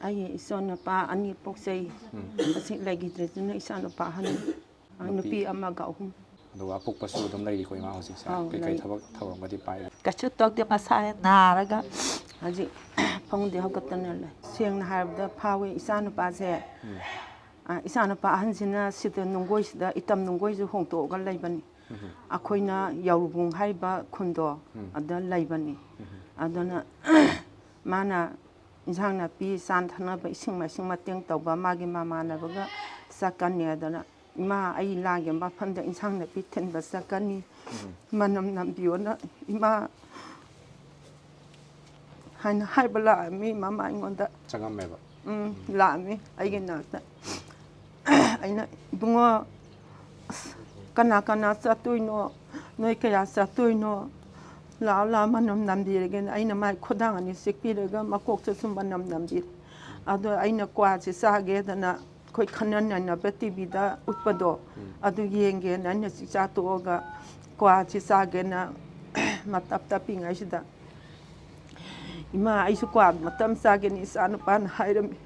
ꯑꯩꯒꯤ ꯏꯆꯥꯅꯨꯄꯥ ꯑꯅꯤ ꯄꯣꯛꯆꯩ꯫ ꯎꯝ꯫ ꯑꯁꯤ ꯂꯩꯈꯤꯗ꯭ꯔꯦ, ꯑꯗꯨꯅ ꯏꯆꯥꯅꯨꯄꯥ ꯑꯍꯟ, ꯅꯨꯄꯤ ꯅꯨꯄꯤ ꯑꯃꯒ ꯑꯍꯨꯝ꯫ ꯑꯗꯨꯒ ꯑꯄꯣꯛꯄꯁꯨ ꯑꯗꯨꯝ ꯂꯩꯔꯤꯀꯣ ꯏꯃꯥ ꯍꯧꯖꯤꯛꯁꯦ? ꯑꯧ, ꯀꯩꯀꯩ ꯂꯩ꯫ ꯊꯕꯛ ꯊꯧꯔꯝꯒꯗꯤ ꯄꯥꯏꯔꯤ? ꯀꯩꯁꯨ ꯇꯧꯗꯦ, ꯃꯁꯥꯅ ꯅꯥꯔꯒ ꯍꯧꯖꯤꯛ ꯐꯃꯨꯡꯗꯤ ꯍꯧꯒꯠꯇꯅ ꯂꯩ꯫ ꯁꯦꯡꯅ ꯍꯥꯏꯔꯕꯗ ꯐꯥꯎꯏ, ꯏꯆꯥꯅꯨꯄꯥꯁꯦ, ꯑ, ꯏꯆꯥꯅꯨꯄꯥ ꯑꯍꯟꯁꯤꯅ ꯁꯤꯗ ꯅꯨꯡꯒꯣꯏꯁꯤꯗ, ꯏꯇꯝ ꯅꯨꯡꯒꯣꯏꯁꯤꯗ ꯍꯣꯡꯇꯣꯛꯑꯒ ꯂꯩꯕꯅꯤ꯫ ꯑꯩꯈꯣꯏꯅ ꯌꯥꯎꯔꯨꯕꯨꯡ ꯍꯥꯏꯔꯤꯕ ꯈꯨꯟꯗꯣ, ꯑꯗ ꯂꯩꯕꯅꯤ꯫ ꯑꯗꯨꯅ ꯃꯥꯅ ꯏꯟꯁꯥꯡ ꯅꯥꯄꯤ, ꯆꯥꯅ ꯊꯛꯅꯕ, ꯏꯁꯤꯡ ꯃꯥꯏꯁꯤꯡ ꯃꯇꯦꯡ ꯇꯧꯕ, ꯃꯥꯒꯤ ꯃꯃꯥꯟꯅꯕꯒ ꯆꯠꯀꯅꯤ꯫ ꯑꯗꯨꯅ, "ꯏꯃꯥ, ꯑꯩ ꯂꯥꯏꯒꯤ ꯃꯐꯝꯗ ꯏꯟꯁꯥꯡ ꯅꯥꯄꯤ ꯊꯤꯟꯕ ꯆꯠꯀꯅꯤ, ꯃꯅꯝ ꯅꯝꯕꯤꯌꯣꯅ ꯏꯃꯥ" ꯍꯥꯏꯅ ꯍꯥꯏꯕ ꯂꯥꯛꯑꯝꯃꯤ ꯃꯃꯥ ꯑꯩꯉꯣꯟꯗ꯫ ꯆꯪꯉꯝꯃꯦꯕ? ꯎꯝ, ꯂꯥꯛꯑꯝꯃꯤ ꯑꯩꯒꯤ ꯅꯥꯛꯇ꯫ ꯑꯩꯅ, "ꯏꯕꯨꯡꯉꯣ, ꯑꯁ, ꯀꯅꯥ ꯀꯅꯥ ꯆꯠꯇꯣꯏꯅꯣ? ꯅꯣꯏ ꯀꯌꯥ ꯆꯠꯇꯣꯏꯅꯣ? ꯂꯥꯛꯑꯣ, ꯂꯥꯛꯑꯣ, ꯃꯅꯝ ꯅꯝꯕꯤꯔꯒꯦꯅ" ꯑꯩꯅ ꯃꯥꯏ ꯈꯨꯗꯥꯡ ꯑꯅꯤ ꯆꯤꯛꯄꯤꯔꯒ ꯃꯀꯣꯛꯇꯁꯨ ꯃꯅꯝ ꯅꯝꯕꯤꯔꯦ꯫ ꯑꯗꯣ ꯑꯩꯅ ꯀ꯭ꯋꯥꯁꯦ ꯆꯥꯒꯦꯗꯅ ꯑꯩꯈꯣꯏ ꯈꯟꯅ ꯅꯩꯅꯕ ꯇꯤꯚꯤꯗ ꯎꯠꯄꯗꯣ, ꯑꯗꯨ ꯌꯦꯡꯒꯦꯅ ꯑꯩꯅ ꯆꯤꯛꯆꯥ ꯇꯣꯛꯑꯒ ꯀ꯭ꯋꯥꯁꯦ ꯆꯥꯒꯦꯅ ꯃꯇꯞ ꯇꯞꯄꯤꯉꯩꯁꯤꯗ, "ꯏꯃꯥ, ꯑꯩꯁꯨ ꯀ꯭ꯋꯥ ꯃꯇꯝ ꯆꯥꯒꯦꯅꯤ" ꯏꯆꯥ ꯅꯨꯄꯥꯅ ꯍꯥꯏꯔꯝꯃꯤ꯫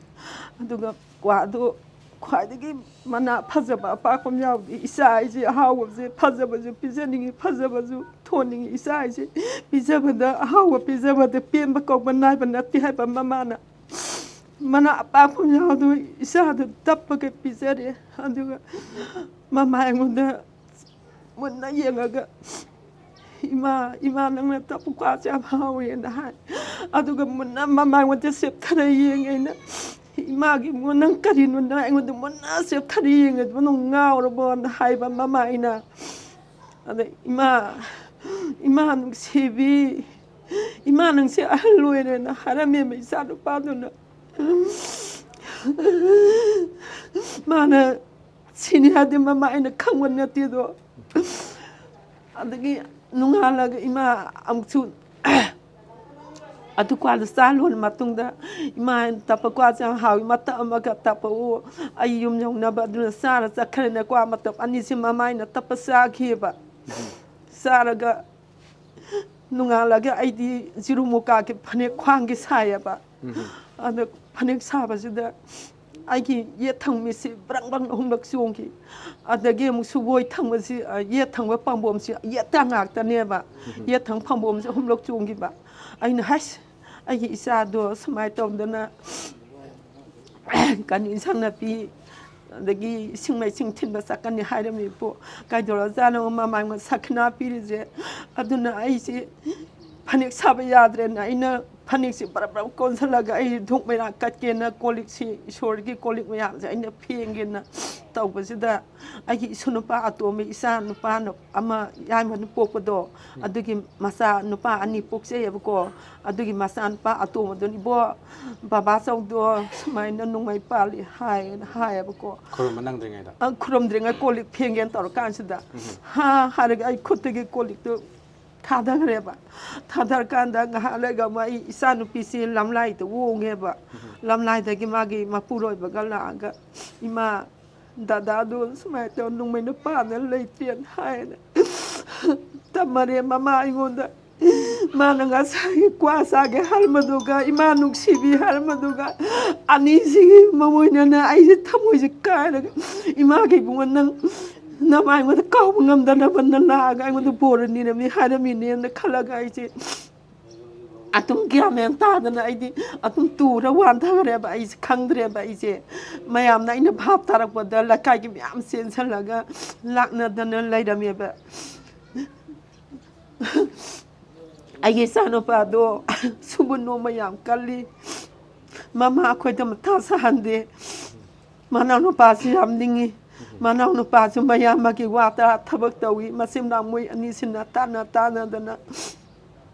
ꯑꯗꯨꯒ ꯀ꯭ꯋꯥꯗꯨ ꯈ꯭ꯋꯥꯏꯗꯒꯤ ꯃꯅꯥ ꯐꯖꯕ ꯑꯄꯥꯛꯄ ꯑꯃ ꯌꯥꯎꯗꯦ꯫ ꯏꯆꯥ ꯑꯩꯁꯦ ꯑꯍꯥꯎꯕꯁꯦ, ꯐꯖꯕꯁꯨ ꯄꯤꯖꯅꯤꯡꯉꯤ, ꯐꯖꯕꯁꯨ ꯊꯣꯟꯅꯤꯡꯉꯤ꯫ ꯏꯆꯥ ꯑꯩꯁꯦ ꯄꯤꯖꯕꯗ, ꯑꯍꯥꯎꯕ ꯄꯤꯖꯕꯗ ꯄꯦꯟꯕ ꯀꯧꯕ ꯅꯥꯏꯕ ꯅꯠꯇꯦ ꯍꯥꯏꯕ ꯃꯃꯥꯅ ꯃꯅꯥ ꯑꯄꯥꯛꯄ ꯑꯃ ꯌꯥꯎꯗꯕ ꯏꯆꯥꯗꯨ ꯇꯞꯄꯒ ꯄꯤꯖꯔꯦ꯫ ꯑꯗꯨꯒ ꯃꯃꯥ ꯑꯩꯉꯣꯟꯗ ꯃꯨꯟꯅ ꯌꯦꯡꯉꯒ, "ꯏꯃꯥ, ꯏꯃꯥ, ꯅꯪꯅ ꯇꯞꯄ ꯀ꯭ꯋꯥꯁꯦ ꯌꯥꯝ ꯍꯥꯎꯋꯦꯅ" ꯍꯥꯏ꯫ ꯑꯗꯨꯒ ꯃꯨꯟꯅ ꯃꯃꯥ ꯑꯩꯉꯣꯟꯗ ꯆꯦꯞꯊꯔ ꯌꯦꯡꯉꯦ꯫ ꯑꯩꯅ, "ꯏꯃꯥꯒꯤ ꯏꯕꯨꯡꯉꯣ, ꯅꯪ ꯀꯔꯤꯅꯣ? ꯅꯪ ꯑꯩꯉꯣꯟꯗ ꯃꯨꯟꯅ ꯆꯦꯞꯊꯔ ꯌꯦꯡꯉꯦ, ꯑꯗꯨꯕꯨ ꯅꯪ ꯉꯥꯎꯔꯕꯣꯅ?" ꯍꯥꯏꯕ ꯃꯃꯥ ꯑꯩꯅ꯫ ꯑꯗ, "ꯏꯃꯥ, ꯏꯃꯥ ꯅꯨꯡꯁꯤꯕꯤ, ꯏꯃꯥ, ꯅꯪꯁꯦ ꯑꯍꯜ ꯑꯣꯏꯔꯦꯅ" ꯍꯥꯏꯔꯝꯃꯦꯕ ꯏꯆꯥ ꯅꯨꯄꯥꯗꯨꯅ꯫ ꯃꯥꯅ ꯁꯤꯅꯤ ꯍꯥꯏꯗꯤ ꯃꯃꯥ ꯑꯩꯅ ꯈꯪꯕ ꯅꯠꯇꯦꯗꯣ꯫ ꯑꯗꯒꯤ ꯅꯣꯡꯉꯥꯜꯂꯒ ꯏꯃꯥ ꯑꯃꯨꯛꯁꯨ ꯑꯗꯨ ꯀ꯭ꯋꯥꯗꯨ ꯆꯥ ꯂꯣꯟ ꯃꯇꯨꯡꯗ, "ꯏꯃꯥ, ꯇꯞꯄ ꯀ꯭ꯋꯥꯁꯦ ꯌꯥꯝ ꯍꯥꯎꯏ, ꯃꯇꯞ ꯑꯃꯒ ꯇꯞꯄꯛꯎ, ꯑꯩ ꯌꯨꯝ ꯌꯧꯅꯕ", ꯑꯗꯨꯅ ꯆꯥꯔ ꯆꯠꯈ꯭ꯔꯦꯅ ꯀ꯭ꯋꯥ ꯃꯇꯞ ꯑꯅꯤꯁꯤ ꯃꯃꯥꯏꯅ ꯇꯞꯄ ꯆꯥꯈꯤꯕ꯫ ꯆꯥꯔꯒ ꯅꯣꯡꯉꯥꯜꯂꯒ ꯑꯩꯗꯤ ꯖꯤꯔꯨ ꯃꯨꯀꯥꯒꯤ ꯐꯅꯦꯛ ꯈ꯭ꯋꯥꯡꯒꯤ ꯁꯥꯏꯌꯦꯕ꯫ ꯑꯗ ꯐꯅꯦꯛ ꯁꯥꯕꯁꯤꯗ ꯑꯩꯒꯤ ꯌꯦꯠ ꯊꯪ ꯃꯤꯠꯁꯤ ꯕ꯭ꯔꯪ ꯕ꯭ꯔꯪ ꯑꯍꯨꯝꯂꯛ ꯆꯣꯡꯈꯤ꯫ ꯑꯗꯒꯤ ꯑꯃꯨꯛꯁꯨ ꯑꯣꯏ ꯊꯪꯕꯁꯤ, ꯑ, ꯌꯦꯠ ꯊꯪꯕ ꯄꯥꯝꯕꯣꯝꯁꯤ ꯌꯦꯠꯇ ꯉꯥꯛꯇꯅꯦꯕ꯫ ꯌꯦꯠ ꯊꯪ ꯄꯥꯝꯕꯣꯝꯁꯤ ꯑꯍꯨꯝꯂꯛ ꯆꯣꯡꯈꯤꯕ꯫ ꯑꯩꯅ, "ꯍꯩꯁ, ꯑꯩꯒꯤ ꯏꯆꯥꯗꯣ ꯁꯨꯃꯥꯏꯅ ꯇꯧꯗꯅ ꯀꯩꯅꯣ, ꯏꯟꯁꯥꯡ ꯅꯥꯄꯤ ꯑꯗꯒꯤ ꯏꯁꯤꯡ ꯃꯥꯏꯁꯤꯡ ꯊꯤꯟꯕ ꯆꯠꯀꯅꯤ ꯍꯥꯏꯔꯝꯃꯤꯕꯨ, ꯀꯩꯗꯧꯔꯖꯥꯠꯅꯣ, ꯃꯃꯥꯏ ꯃꯁꯛ ꯈꯤꯅꯥ ꯄꯤꯔꯤꯁꯦ? ꯑꯗꯨꯅ ꯑꯩꯁꯤ ꯐꯅꯦꯛ ꯁꯥꯕ ꯌꯥꯗ꯭ꯔꯦꯅ ꯑꯩꯅ ꯐꯅꯦꯛꯁꯤ ꯕꯔꯞ ꯕꯔꯞ ꯀꯣꯟꯁꯤꯜꯂꯒ ꯑꯩ ꯙꯨꯛ ꯃꯩꯔꯥ ꯀꯠꯀꯦꯅ ꯀꯣꯜ ꯂꯤꯛꯁꯤ, ꯏꯁꯣꯔꯒꯤ ꯀꯣꯜ ꯂꯤꯛ ꯃꯌꯥꯝꯁꯦ ꯑꯩꯅ ꯐꯦꯡꯒꯦꯅ ꯇꯧꯕꯁꯤꯗ, ꯑꯩꯒꯤ ꯏꯁꯨ ꯅꯨꯄꯥ ꯑꯇꯣꯝꯕ, ꯏꯆꯥ ꯅꯨꯄꯥ ꯑꯃ ꯌꯥꯏꯃꯅ ꯄꯣꯛꯄꯗꯣ, ꯑꯗꯨꯒꯤ ꯃꯆꯥ ꯅꯨꯄꯥ ꯑꯅꯤ ꯄꯣꯛꯆꯩꯌꯦꯕꯀꯣ꯫ ꯑꯗꯨꯒꯤ ꯃꯆꯥ ꯅꯨꯄꯥ ꯑꯇꯣꯝꯕꯗꯨꯅ, "ꯏꯕꯣ, ꯕꯕꯥ ꯆꯧꯗꯣ ꯁꯨꯃꯥꯏꯅ ꯅꯣꯡꯃꯩ ꯄꯥꯜꯂꯤ" ꯍꯥꯏꯌꯦꯅ ꯍꯥꯏꯌꯦꯕꯀꯣ꯫ ꯈꯨꯔꯨꯝꯕ ꯅꯪꯗ꯭ꯔꯤꯉꯩꯗ? ꯑ, ꯈꯨꯔꯨꯝꯗ꯭ꯔꯤꯉꯩ ꯀꯣꯜ ꯂꯤꯛ ꯐꯦꯡꯒꯦꯅ ꯇꯧꯔꯀꯥꯟꯁꯤꯗ, "ꯍꯥ" ꯍꯥꯏꯔꯒ ꯑꯩ ꯈꯨꯠꯇꯒꯤ ꯀꯣꯜ ꯂꯤꯛꯇꯨ ꯊꯥꯗꯈ꯭ꯔꯦꯕ꯫ ꯊꯥꯗꯔꯀꯥꯟꯗ ꯉꯥꯏꯍꯥꯛ ꯂꯩꯔꯒ ꯑꯃꯨꯛ ꯑꯩ ꯏꯆꯥꯅꯨꯄꯤꯁꯤ ꯂꯝꯂꯥꯏꯗ ꯑꯣꯡꯉꯦꯕ꯫ ꯂꯝꯂꯥꯏꯗꯒꯤ ꯃꯥꯒꯤ ꯃꯄꯨꯔꯣꯏꯕꯒ ꯂꯥꯛꯑꯒ, "ꯏꯃꯥ, ꯗꯗꯥꯗꯣ ꯁꯨꯃꯥꯏꯅ ꯇꯧꯔ ꯅꯣꯡꯃꯩꯅ ꯄꯥꯟꯅ ꯂꯩꯇꯦꯅ" ꯍꯥꯏꯅ ꯇꯝꯃꯔꯦ ꯃꯃꯥ ꯑꯩꯉꯣꯟꯗ꯫ ꯃꯥꯅ ꯉꯁꯥꯏꯒꯤ ꯀ꯭ꯋꯥ ꯆꯥꯒꯦ ꯍꯥꯏꯔꯝꯕꯗꯨꯒ, ꯏꯃꯥ ꯅꯨꯡꯁꯤꯕꯤ ꯍꯥꯏꯔꯝꯕꯗꯨꯒ, ꯑꯅꯤꯁꯤꯒꯤ ꯃꯃꯣꯏꯅꯅ ꯑꯩꯁꯦ ꯊꯃꯣꯏꯁꯦ ꯀꯥꯏꯔꯒ, "ꯏꯃꯥꯒꯤ ꯏꯕꯨꯡꯉꯣ, ꯅꯪ ꯅꯃꯥ ꯑꯩꯉꯣꯟꯗ ꯀꯥꯎꯕ ꯉꯝꯗꯅꯕ ꯅꯪ ꯂꯥꯛꯑꯒ ꯑꯩꯉꯣꯟꯗ ꯕꯣꯔ ꯅꯤꯔꯝꯃꯤ" ꯍꯥꯏꯔꯝꯃꯤꯅꯦꯅ ꯈꯜꯂꯒ ꯑꯩꯁꯦ ꯑꯗꯨꯝ ꯒ꯭ꯌꯥꯟ ꯃꯦꯟ ꯇꯥꯗꯅ ꯑꯩꯗꯤ ꯑꯗꯨꯝ ꯇꯨꯔ ꯋꯥꯟꯊꯈ꯭ꯔꯦꯕ꯫ ꯑꯩꯁꯦ ꯈꯪꯗ꯭ꯔꯦꯕ꯫ ꯑꯩꯁꯦ ꯃꯌꯥꯝꯅ ꯑꯩꯅ ꯚꯥꯞ ꯇꯥꯔꯛꯄꯗ ꯂꯩꯀꯥꯏꯒꯤ ꯃꯌꯥꯝ ꯆꯦꯟꯁꯤꯜꯂꯒ ꯂꯥꯛꯅꯗꯅ ꯂꯩꯔꯝꯃꯦꯕ꯫ ꯑꯩꯒꯤ ꯏꯆꯥꯅꯨꯄꯥꯗꯣ ꯁꯨꯕ ꯅꯣꯝꯕ ꯌꯥꯝ ꯀꯜꯂꯤ꯫ ꯃꯃꯥ ꯑꯩꯈꯣꯏꯗ ꯃꯊꯥ ꯁꯥꯍꯟꯗꯦ꯫ ꯃꯅꯥꯎꯅꯨꯄꯥꯁꯨ ꯌꯥꯝ ꯂꯤꯡꯉꯤ꯫ ꯃꯅꯥꯎꯅꯨꯄꯥꯁꯨ ꯃꯌꯥꯝꯕꯒꯤ ꯋꯥ ꯇꯔꯥ ꯊꯕꯛ ꯇꯧꯏ꯫ ꯃꯆꯤꯟ ꯃꯅꯥꯎ ꯃꯣꯏ ꯑꯅꯤꯁꯤꯅ ꯇꯥꯟꯅ ꯇꯥꯟꯅꯗꯅ,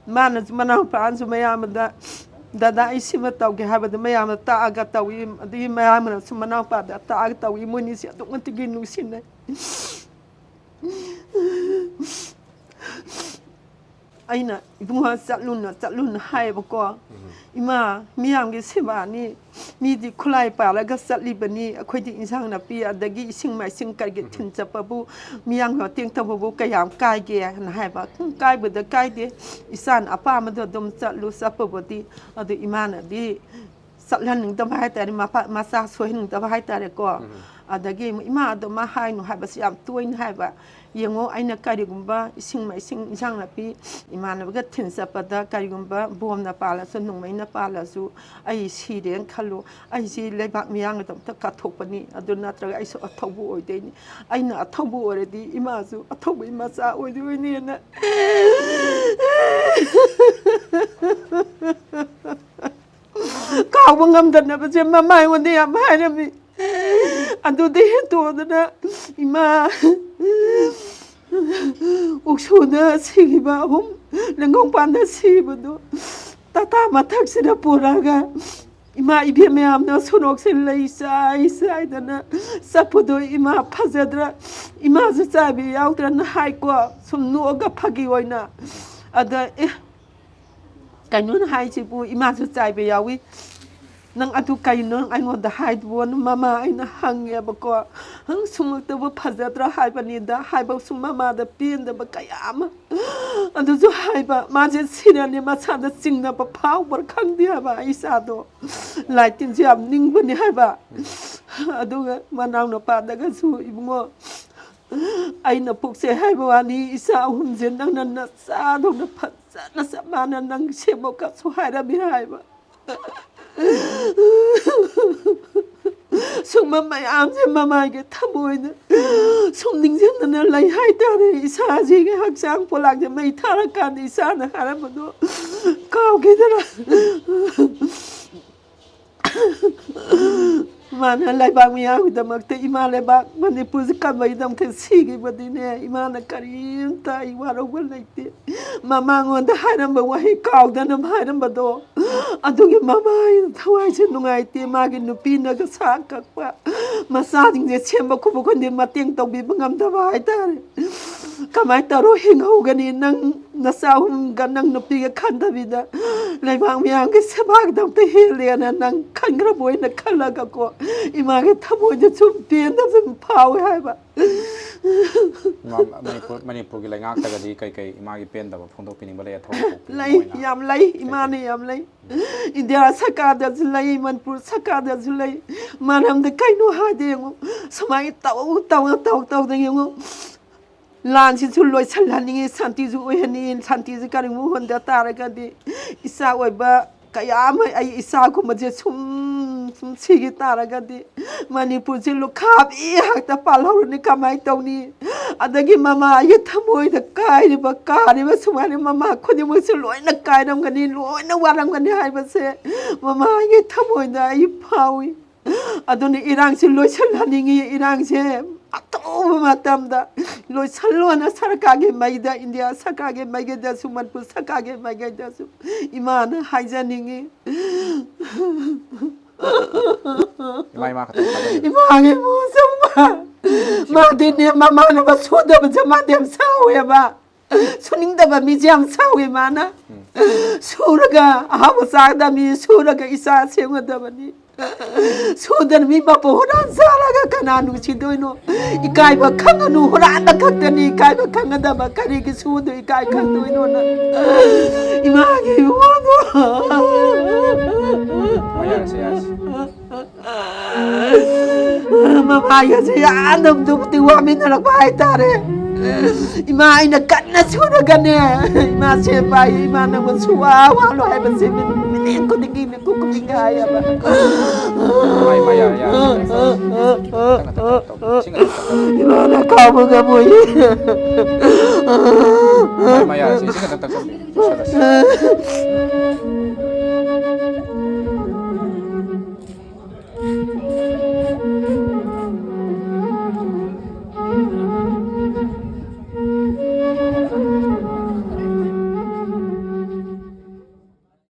ꯃꯥꯅꯁꯨ, ꯃꯅꯥꯎꯄꯥꯅꯁꯨ ꯃꯌꯥꯝꯕꯗ, "ꯗꯗꯥ, ꯑꯩ ꯁꯤꯃ ꯇꯧꯒꯦ" ꯍꯥꯏꯕꯗ ꯃꯌꯥꯝꯕ ꯇꯥꯛꯑꯒ ꯇꯧꯏ꯫ ꯑꯗꯒꯤ ꯃꯌꯥꯝꯕꯅꯁꯨ ꯃꯅꯥꯎꯄꯥꯗ ꯇꯥꯛꯑꯒ ꯇꯧꯏ꯫ ꯃꯣꯏꯅꯤꯁꯦ ꯑꯗꯨꯛꯀꯤ ꯃꯇꯤꯛ ꯅꯨꯡꯁꯤꯅꯩ꯫ ꯑꯩꯅ, "ꯏꯕꯨꯡꯉꯣ, ꯆꯠꯂꯨꯅ, ꯆꯠꯂꯨꯅ" ꯍꯥꯏꯌꯦꯕꯀꯣ꯫ "ꯏꯃꯥ, ꯃꯤꯌꯥꯝꯒꯤ ꯁꯦꯕꯥꯅꯤ, ꯃꯤꯗꯤ ꯈꯨꯠꯂꯥꯏ ꯄꯥꯜꯂꯒ ꯆꯠꯂꯤꯕꯅꯤ, ꯑꯩꯈꯣꯏꯗꯤ ꯏꯟꯁꯥꯡ ꯅꯥꯄꯤ ꯑꯗꯒꯤ ꯏꯁꯤꯡ ꯃꯥꯏꯁꯤꯡ ꯀꯔꯤꯒꯤ ꯊꯤꯟ ꯆꯠꯄꯕꯨ, ꯃꯤꯌꯥꯝꯒꯤ ꯃꯇꯦꯡ ꯇꯧꯕꯕꯨ ꯀꯌꯥꯝ ꯀꯥꯏꯒꯦ?" ꯍꯥꯏꯅ ꯍꯥꯏꯕ꯫ "ꯎꯝ, ꯀꯥꯏꯕꯗ ꯀꯥꯏꯗꯦ, ꯏꯆꯥꯅ ꯑꯄꯥꯝꯕꯗꯣ ꯑꯗꯨꯝ ꯆꯠꯂꯨ, ꯆꯠꯄꯕꯨꯗꯤ"꯫ ꯑꯗꯨ ꯏꯃꯥꯅꯗꯤ ꯆꯠꯍꯟꯅꯤꯡꯗꯕ ꯍꯥꯏꯇꯥꯔꯦ, ꯃꯄꯥ-, ꯃꯆꯥ ꯁꯣꯏꯍꯟꯅꯤꯡꯗꯕ ꯍꯥꯏꯇꯥꯔꯦꯀꯣ꯫ ꯑꯗꯒꯤ ꯏꯃꯥ ꯑꯗꯨꯃ ꯍꯥꯏꯅꯨ ꯍꯥꯏꯕꯁꯤ ꯌꯥꯝ ꯇꯣꯏꯅ ꯍꯥꯏꯕ꯫ ꯌꯦꯡꯉꯣ, ꯑꯩꯅ ꯀꯔꯤꯒꯨꯝꯕ ꯏꯁꯤꯡ ꯃꯥꯏꯁꯤꯡ, ꯏꯟꯁꯥꯡ ꯅꯥꯄꯤ ꯏꯃꯥꯟꯅꯕꯒ ꯊꯤꯟ ꯆꯠꯄꯗ ꯀꯔꯤꯒꯨꯝꯕ ꯕꯣꯝꯅ ꯄꯥꯜꯂꯁꯨ, ꯅꯣꯡꯃꯩꯅ ꯄꯥꯜꯂꯁꯨ, ꯑꯩ ꯁꯤꯔꯦꯅ ꯈꯜꯂꯨ, ꯑꯩꯁꯤ ꯂꯩꯕꯥꯛ ꯃꯤꯌꯥꯡꯒꯤꯗꯃꯛꯇ ꯀꯠꯊꯣꯛꯄꯅꯤ, ꯑꯗꯨ ꯅꯠꯇ꯭ꯔꯒ ꯑꯩꯁꯨ ꯑꯊꯧꯕ ꯑꯣꯏꯗꯣꯏꯅꯤ꯫ ꯑꯩꯅ ꯑꯊꯧꯕ ꯑꯣꯏꯔꯗꯤ ꯏꯃꯥꯁꯨ ꯑꯊꯧꯕꯒꯤ ꯃꯆꯥ ꯑꯣꯏꯗꯣꯏꯅꯦꯅ ꯀꯥꯎꯕ ꯉꯝꯗꯅꯕꯁꯦ ꯃꯃꯥ ꯑꯩꯉꯣꯟꯗ ꯌꯥꯝ ꯍꯥꯏꯔꯝꯃꯤ꯫ ꯑꯗꯨꯗꯤ ꯍꯦꯟꯇꯣꯛꯑꯗꯅ ꯏꯃꯥ ꯎꯛꯁꯣꯗ ꯁꯤꯈꯤꯕ ꯑꯍꯨꯝ, ꯂꯦꯡꯒꯣꯡꯄꯥꯟꯗ ꯁꯤꯕꯗꯣ ꯇꯥꯇꯥ ꯃꯊꯛꯁꯤꯗ ꯄꯨꯔꯒ ꯏꯃꯥ ꯏꯕꯦꯟ ꯃꯌꯥꯝꯅ ꯁꯣꯔꯣꯛꯁꯦ ꯂꯩ ꯆꯥꯏ ꯆꯥꯏꯗꯅ ꯆꯠꯄꯗꯣ ꯏꯃꯥ ꯐꯖꯗ꯭ꯔꯥ? ꯏꯃꯥꯁꯨ ꯆꯥꯏꯕ ꯌꯥꯎꯗ꯭ꯔꯅ ꯍꯥꯏꯀꯣ, ꯁꯨꯝ ꯅꯣꯛꯑꯒ ꯐꯥꯒꯤ ꯑꯣꯏꯅ꯫ ꯑꯗ ꯑꯦ, ꯀꯩꯅꯣꯅ ꯍꯥꯏꯁꯤꯕꯨ ꯏꯃꯥꯁꯨ ꯆꯥꯏꯕ ꯌꯥꯎꯏ꯫ ꯅꯪ ꯑꯗꯨ ꯀꯩꯅꯣ ꯅꯪ ꯑꯩꯉꯣꯟꯗ ꯍꯥꯏꯗꯨꯕꯣꯅ ꯃꯃꯥ ꯑꯩꯅ ꯍꯪꯉꯦꯕꯀꯣ꯫ ꯅꯪ ꯁꯨꯝꯃꯛꯇꯕꯨ ꯐꯖꯗ꯭ꯔꯥ ꯍꯥꯏꯕꯅꯤꯗ ꯍꯥꯏꯕ ꯁꯨꯝ ꯃꯃꯥꯗ ꯄꯦꯟꯗꯕ ꯀꯌꯥ ꯑꯃ ꯑꯗꯨꯁꯨ ꯍꯥꯏꯕ꯫ ꯃꯥꯁꯦ ꯁꯤꯔꯅꯤ ꯃꯁꯥꯗ ꯆꯤꯡꯅꯕ ꯐꯥꯎꯕ꯭ꯔꯥ ꯈꯪꯗꯦ ꯍꯥꯏꯕ ꯑꯩ ꯏꯆꯥꯗꯣ꯫ ꯂꯥꯏ ꯇꯤꯟꯁꯨ ꯌꯥꯝ ꯅꯤꯡꯕꯅꯤ ꯍꯥꯏꯕ꯫ ꯑꯗꯨꯒ ꯃꯅꯥꯎ ꯅꯨꯄꯥꯗꯒꯁꯨ ꯏꯕꯨꯡꯉꯣ ꯑꯩꯅ ꯄꯣꯛꯆꯩ ꯍꯥꯏꯕ ꯋꯥꯅꯤ, ꯏꯆꯥ ꯑꯍꯨꯝꯁꯦ ꯅꯪꯅ ꯅꯆꯥꯗꯧꯅ ꯐꯖꯅ ꯆꯞ ꯃꯥꯟꯅ ꯅꯪ ꯁꯦꯝꯃꯣꯀꯁꯨ ꯍꯥꯏꯔꯝꯃꯤ ꯍꯥꯏꯕ꯫ ꯁꯨꯝꯕ ꯃꯌꯥꯝꯁꯦ ꯃꯃꯥꯒꯤ ꯊꯃꯣꯏꯗ ꯁꯨꯝ ꯅꯤꯡꯁꯤꯡꯗꯅ ꯂꯩ ꯍꯥꯏꯇꯥꯔꯦ꯫ ꯏꯁꯥꯁꯤꯒꯤ ꯍꯛꯆꯥꯡ ꯄꯣꯂꯥꯛꯁꯦ ꯃꯩ ꯊꯥꯔꯀꯥꯟꯗ ꯏꯆꯥꯅ ꯍꯥꯏꯔꯝꯕꯗꯣ ꯀꯥꯎꯈꯤꯗꯅ꯫ ꯃꯥꯅ ꯂꯩꯕꯥꯛ ꯃꯤꯌꯥꯝꯒꯤꯗꯃꯛꯇ ꯏꯃꯥ ꯂꯩꯕꯥꯛ ꯃꯅꯤꯄꯨꯔꯁꯦ ꯀꯟꯕꯒꯤꯗꯃꯛꯇ ꯁꯤꯈꯤꯕꯗꯤꯅꯦ, ꯏꯃꯥꯅ ꯀꯔꯤꯝꯇ ꯑꯩ ꯋꯥꯔꯧꯕ ꯂꯩꯇꯦ꯫ ꯃꯃꯥꯉꯣꯟꯗ ꯍꯥꯏꯔꯝꯕ ꯋꯥꯍꯩ ꯀꯥꯎꯗꯅꯕ ꯍꯥꯏꯔꯝꯕꯗꯣ, ꯑꯗꯨꯒꯤ ꯃꯃꯥ ꯑꯩꯅ ꯊꯋꯥꯏꯁꯦ ꯅꯨꯡꯉꯥꯏꯇꯦ꯫ ꯃꯥꯒꯤ ꯅꯨꯄꯤꯅꯒ ꯁꯥ ꯀꯛꯄ, ꯃꯆꯥꯁꯤꯡꯁꯦ ꯁꯦꯝꯕ ꯈꯣꯠꯄ ꯈꯨꯗꯤꯡ ꯃꯇꯦꯡ ꯇꯧꯕꯤꯕ ꯉꯝꯗꯕ ꯍꯥꯏꯇꯥꯔꯦ꯫ ꯀꯃꯥꯏꯅ ꯇꯧꯔ ꯍꯤꯡꯍꯧꯒꯅꯤ? ꯅꯪ ꯅꯆꯥ ꯑꯍꯨꯝꯒ ꯅꯪ ꯅꯨꯄꯤꯒ ꯈꯟꯗꯕꯤꯗ ꯂꯩꯕꯥꯛ ꯃꯌꯥꯝꯒꯤ ꯁꯦꯕꯥꯒꯤꯗꯃꯛꯇ ꯍꯦꯜꯂꯦꯅ ꯅꯪ ꯈꯟꯈ꯭ꯔꯕ ꯑꯣꯏꯅ ꯈꯜꯂꯒꯀꯣ, ꯏꯃꯥꯒꯤ ꯊꯃꯣꯏꯗ ꯁꯨꯝ ꯄꯦꯟꯗꯕ ꯁꯨꯝ ꯐꯥꯎꯋꯦ ꯍꯥꯏꯕ꯫ ꯏꯃꯥ, ꯃꯅꯤꯄꯨꯔ, ꯃꯅꯤꯄꯨꯔꯒꯤ ꯂꯩꯉꯥꯛꯇꯒꯗꯤ ꯀꯩ ꯀꯩ ꯏꯃꯥꯒꯤ ꯄꯦꯟꯗꯕ ꯐꯣꯡꯗꯣꯛꯄꯤꯅꯤꯡꯕ ꯂꯩ? ꯑꯊꯧꯕ ꯊꯣꯛꯄꯤꯅꯤꯡꯕ ꯂꯩ, ꯑꯣꯏꯅ? ꯌꯥꯝ ꯂꯩ, ꯏꯃꯥꯅ ꯌꯥꯝ ꯂꯩ꯫ ꯏꯟꯗꯤꯌꯥ ꯁꯔꯀꯥꯔꯗꯁꯨ ꯂꯩ, ꯃꯅꯤꯄꯨꯔ ꯁꯔꯀꯥꯔꯗꯁꯨ ꯂꯩ꯫ ꯃꯔꯝꯗꯤ ꯀꯩꯅꯣ ꯍꯥꯏꯗꯤ ꯌꯦꯡꯉꯨ, ꯁꯨꯃꯥꯏꯅ ꯇꯧ, ꯇꯧ, ꯇꯧ, ꯇꯧꯗꯅ ꯌꯦꯡꯉꯨ, ꯂꯥꯟꯁꯤꯁꯨ ꯂꯣꯏꯁꯤꯜꯍꯟꯅꯤꯡꯉꯤ, ꯁꯥꯟꯇꯤꯁꯨ ꯑꯣꯏꯍꯟꯅꯤꯡꯉꯤ, ꯁꯥꯟꯇꯤꯁꯨ ꯀꯔꯤꯒꯨꯝꯕ ꯍꯣꯟꯗ ꯇꯥꯔꯒꯗꯤ, ꯏꯆꯥ ꯑꯣꯏꯕ ꯀꯌꯥ ꯑꯃ, ꯑꯩ ꯏꯆꯥꯒꯨꯝꯕꯁꯦ ꯁꯨꯝ, ꯁꯨꯝ ꯁꯤꯈꯤ ꯇꯥꯔꯒꯗꯤ, ꯃꯅꯤꯄꯨꯔꯁꯦ ꯂꯨꯈꯥꯕꯤ ꯉꯥꯛꯇ ꯄꯥꯜꯍꯧꯔꯅꯤ, ꯀꯃꯥꯏꯅ ꯇꯧꯅꯤ? ꯑꯗꯒꯤ ꯃꯃꯥꯒꯤ ꯊꯃꯣꯏꯗ ꯀꯥꯏꯔꯤꯕ, ꯀꯥꯔꯤꯕ ꯁꯨꯃꯥꯏꯅ ꯃꯃꯥ ꯈꯨꯗꯤꯡꯃꯛꯁꯨ ꯂꯣꯏꯅ ꯀꯥꯏꯔꯝꯒꯅꯤ, ꯂꯣꯏꯅ ꯋꯥꯔꯝꯒꯅꯤ ꯍꯥꯏꯕꯁꯦ ꯃꯃꯥꯒꯤ ꯊꯃꯣꯏꯗ ꯑꯩ ꯐꯥꯎꯏ꯫ ꯑꯗꯨꯅ ꯏꯔꯥꯡꯁꯤ ꯂꯣꯏꯁꯤꯜꯍꯟꯅꯤꯡꯉꯤ, ꯏꯔꯥꯡꯁꯦ ꯑꯊꯨꯕ ꯃꯇꯝꯗ ꯂꯣꯏꯁꯤꯜꯂꯣꯅ ꯁꯔꯀꯥꯔꯒꯤ ꯃꯥꯏꯗ, ꯏꯟꯗꯤꯌꯥ ꯁꯔꯀꯥꯔꯒꯤ ꯃꯥꯏꯀꯩꯗꯁꯨ, ꯃꯅꯤꯄꯨꯔ ꯁꯔꯀꯥꯔꯒꯤ ꯃꯥꯏꯀꯩꯗꯁꯨ ꯏꯃꯥꯅ ꯍꯥꯏꯖꯅꯤꯡꯉꯤ꯫ ꯏꯃꯥ, ꯏꯃꯥ ꯈꯛꯇꯪ ꯊꯥꯖꯒꯦ꯫ ꯏꯃꯥꯒꯤ ꯏꯃꯨꯡꯁꯨ ꯃꯥ-, ꯃꯥꯗꯤꯅꯦ, ꯃꯃꯥꯟꯅꯕ ꯁꯨꯗꯕꯁꯦ ꯃꯥꯗꯤ ꯌꯥꯝ ꯁꯥꯎꯋꯦꯕ꯫ ꯁꯨꯅꯤꯡꯗꯕ ꯃꯤꯁꯦ ꯌꯥꯝ ꯁꯥꯎꯋꯦ ꯃꯥꯅ꯫ ꯎꯝ꯫ ꯁꯨꯔꯒ ꯑꯍꯥꯎꯕ ꯆꯥꯒꯗꯕꯅꯤ, ꯁꯨꯔꯒ ꯏꯆꯥ ꯁꯦꯝꯒꯗꯕꯅꯤ꯫ ꯁꯨꯗꯅ ꯃꯤ ꯃꯄꯨ ꯍꯨꯔꯥꯟ ꯆꯥꯔꯒ ꯀꯅꯥ ꯅꯨꯡꯁꯤꯗꯣꯏꯅꯣ? ꯏꯀꯥꯏꯕ ꯈꯪꯒꯅꯨ, ꯍꯨꯔꯥꯟꯕ ꯈꯛꯇꯅꯤ ꯏꯀꯥꯏꯕ ꯈꯪꯒꯗꯕ꯫ ꯀꯔꯤꯒꯤ ꯁꯨꯗꯣꯏ ꯏꯀꯥꯏ ꯈꯪꯗꯣꯏꯅꯣ ꯅꯪ? ꯏꯃꯥꯒꯤ ꯏꯕꯨꯡꯉꯣꯗꯣ꯫ ꯍꯣꯏ, ꯌꯥꯔꯦꯁꯦ, ꯌꯥꯔꯦꯁꯦ꯫ ꯃꯃꯥꯏꯒꯁꯦ ꯌꯥꯝꯅ ꯑꯗꯨꯛꯇꯤ ꯋꯥꯃꯤꯟꯅꯔꯛꯄ ꯍꯥꯏꯇꯥꯔꯦ꯫ ꯏꯃꯥ, ꯑꯩꯅ ꯀꯟꯅ ꯁꯨꯔꯒꯅꯦ, ꯏꯃꯥ ꯁꯦꯝꯕ ꯍꯥꯏ, ꯏꯃꯥ ꯅꯪꯕꯨ ꯁꯨꯋꯥ ꯋꯥꯂꯣ ꯍꯥꯏꯕꯁꯦ ꯃꯤꯅꯤꯠ ꯈꯨꯗꯤꯡꯒꯤ ꯀꯨꯀꯨꯝꯒ ꯍꯥꯏꯌꯦꯕ꯫ ꯃꯥꯏ, ꯃꯥꯏ, ꯌꯥꯔꯦ, ꯌꯥꯔꯦ꯫ ꯈꯤꯇꯪ, ꯈꯤꯇꯪ, ꯈꯤꯇꯪ, ꯈꯤꯇꯪ, ꯏꯁꯤꯡ ꯈꯤꯇꯪ ꯊꯛꯆꯜꯂꯨ꯫ ꯏꯃꯥꯅ ꯀꯥꯎꯕ ꯉꯝꯃꯣꯏꯌꯦ꯫ ꯃꯥꯏ, ꯃꯥꯏ, ꯌꯥꯔꯦ, ꯏꯁꯤꯡ ꯈꯤꯇꯪ ꯊꯛꯆꯜꯂꯨ꯫ ꯂꯣꯏꯁꯜꯂꯁꯤ꯫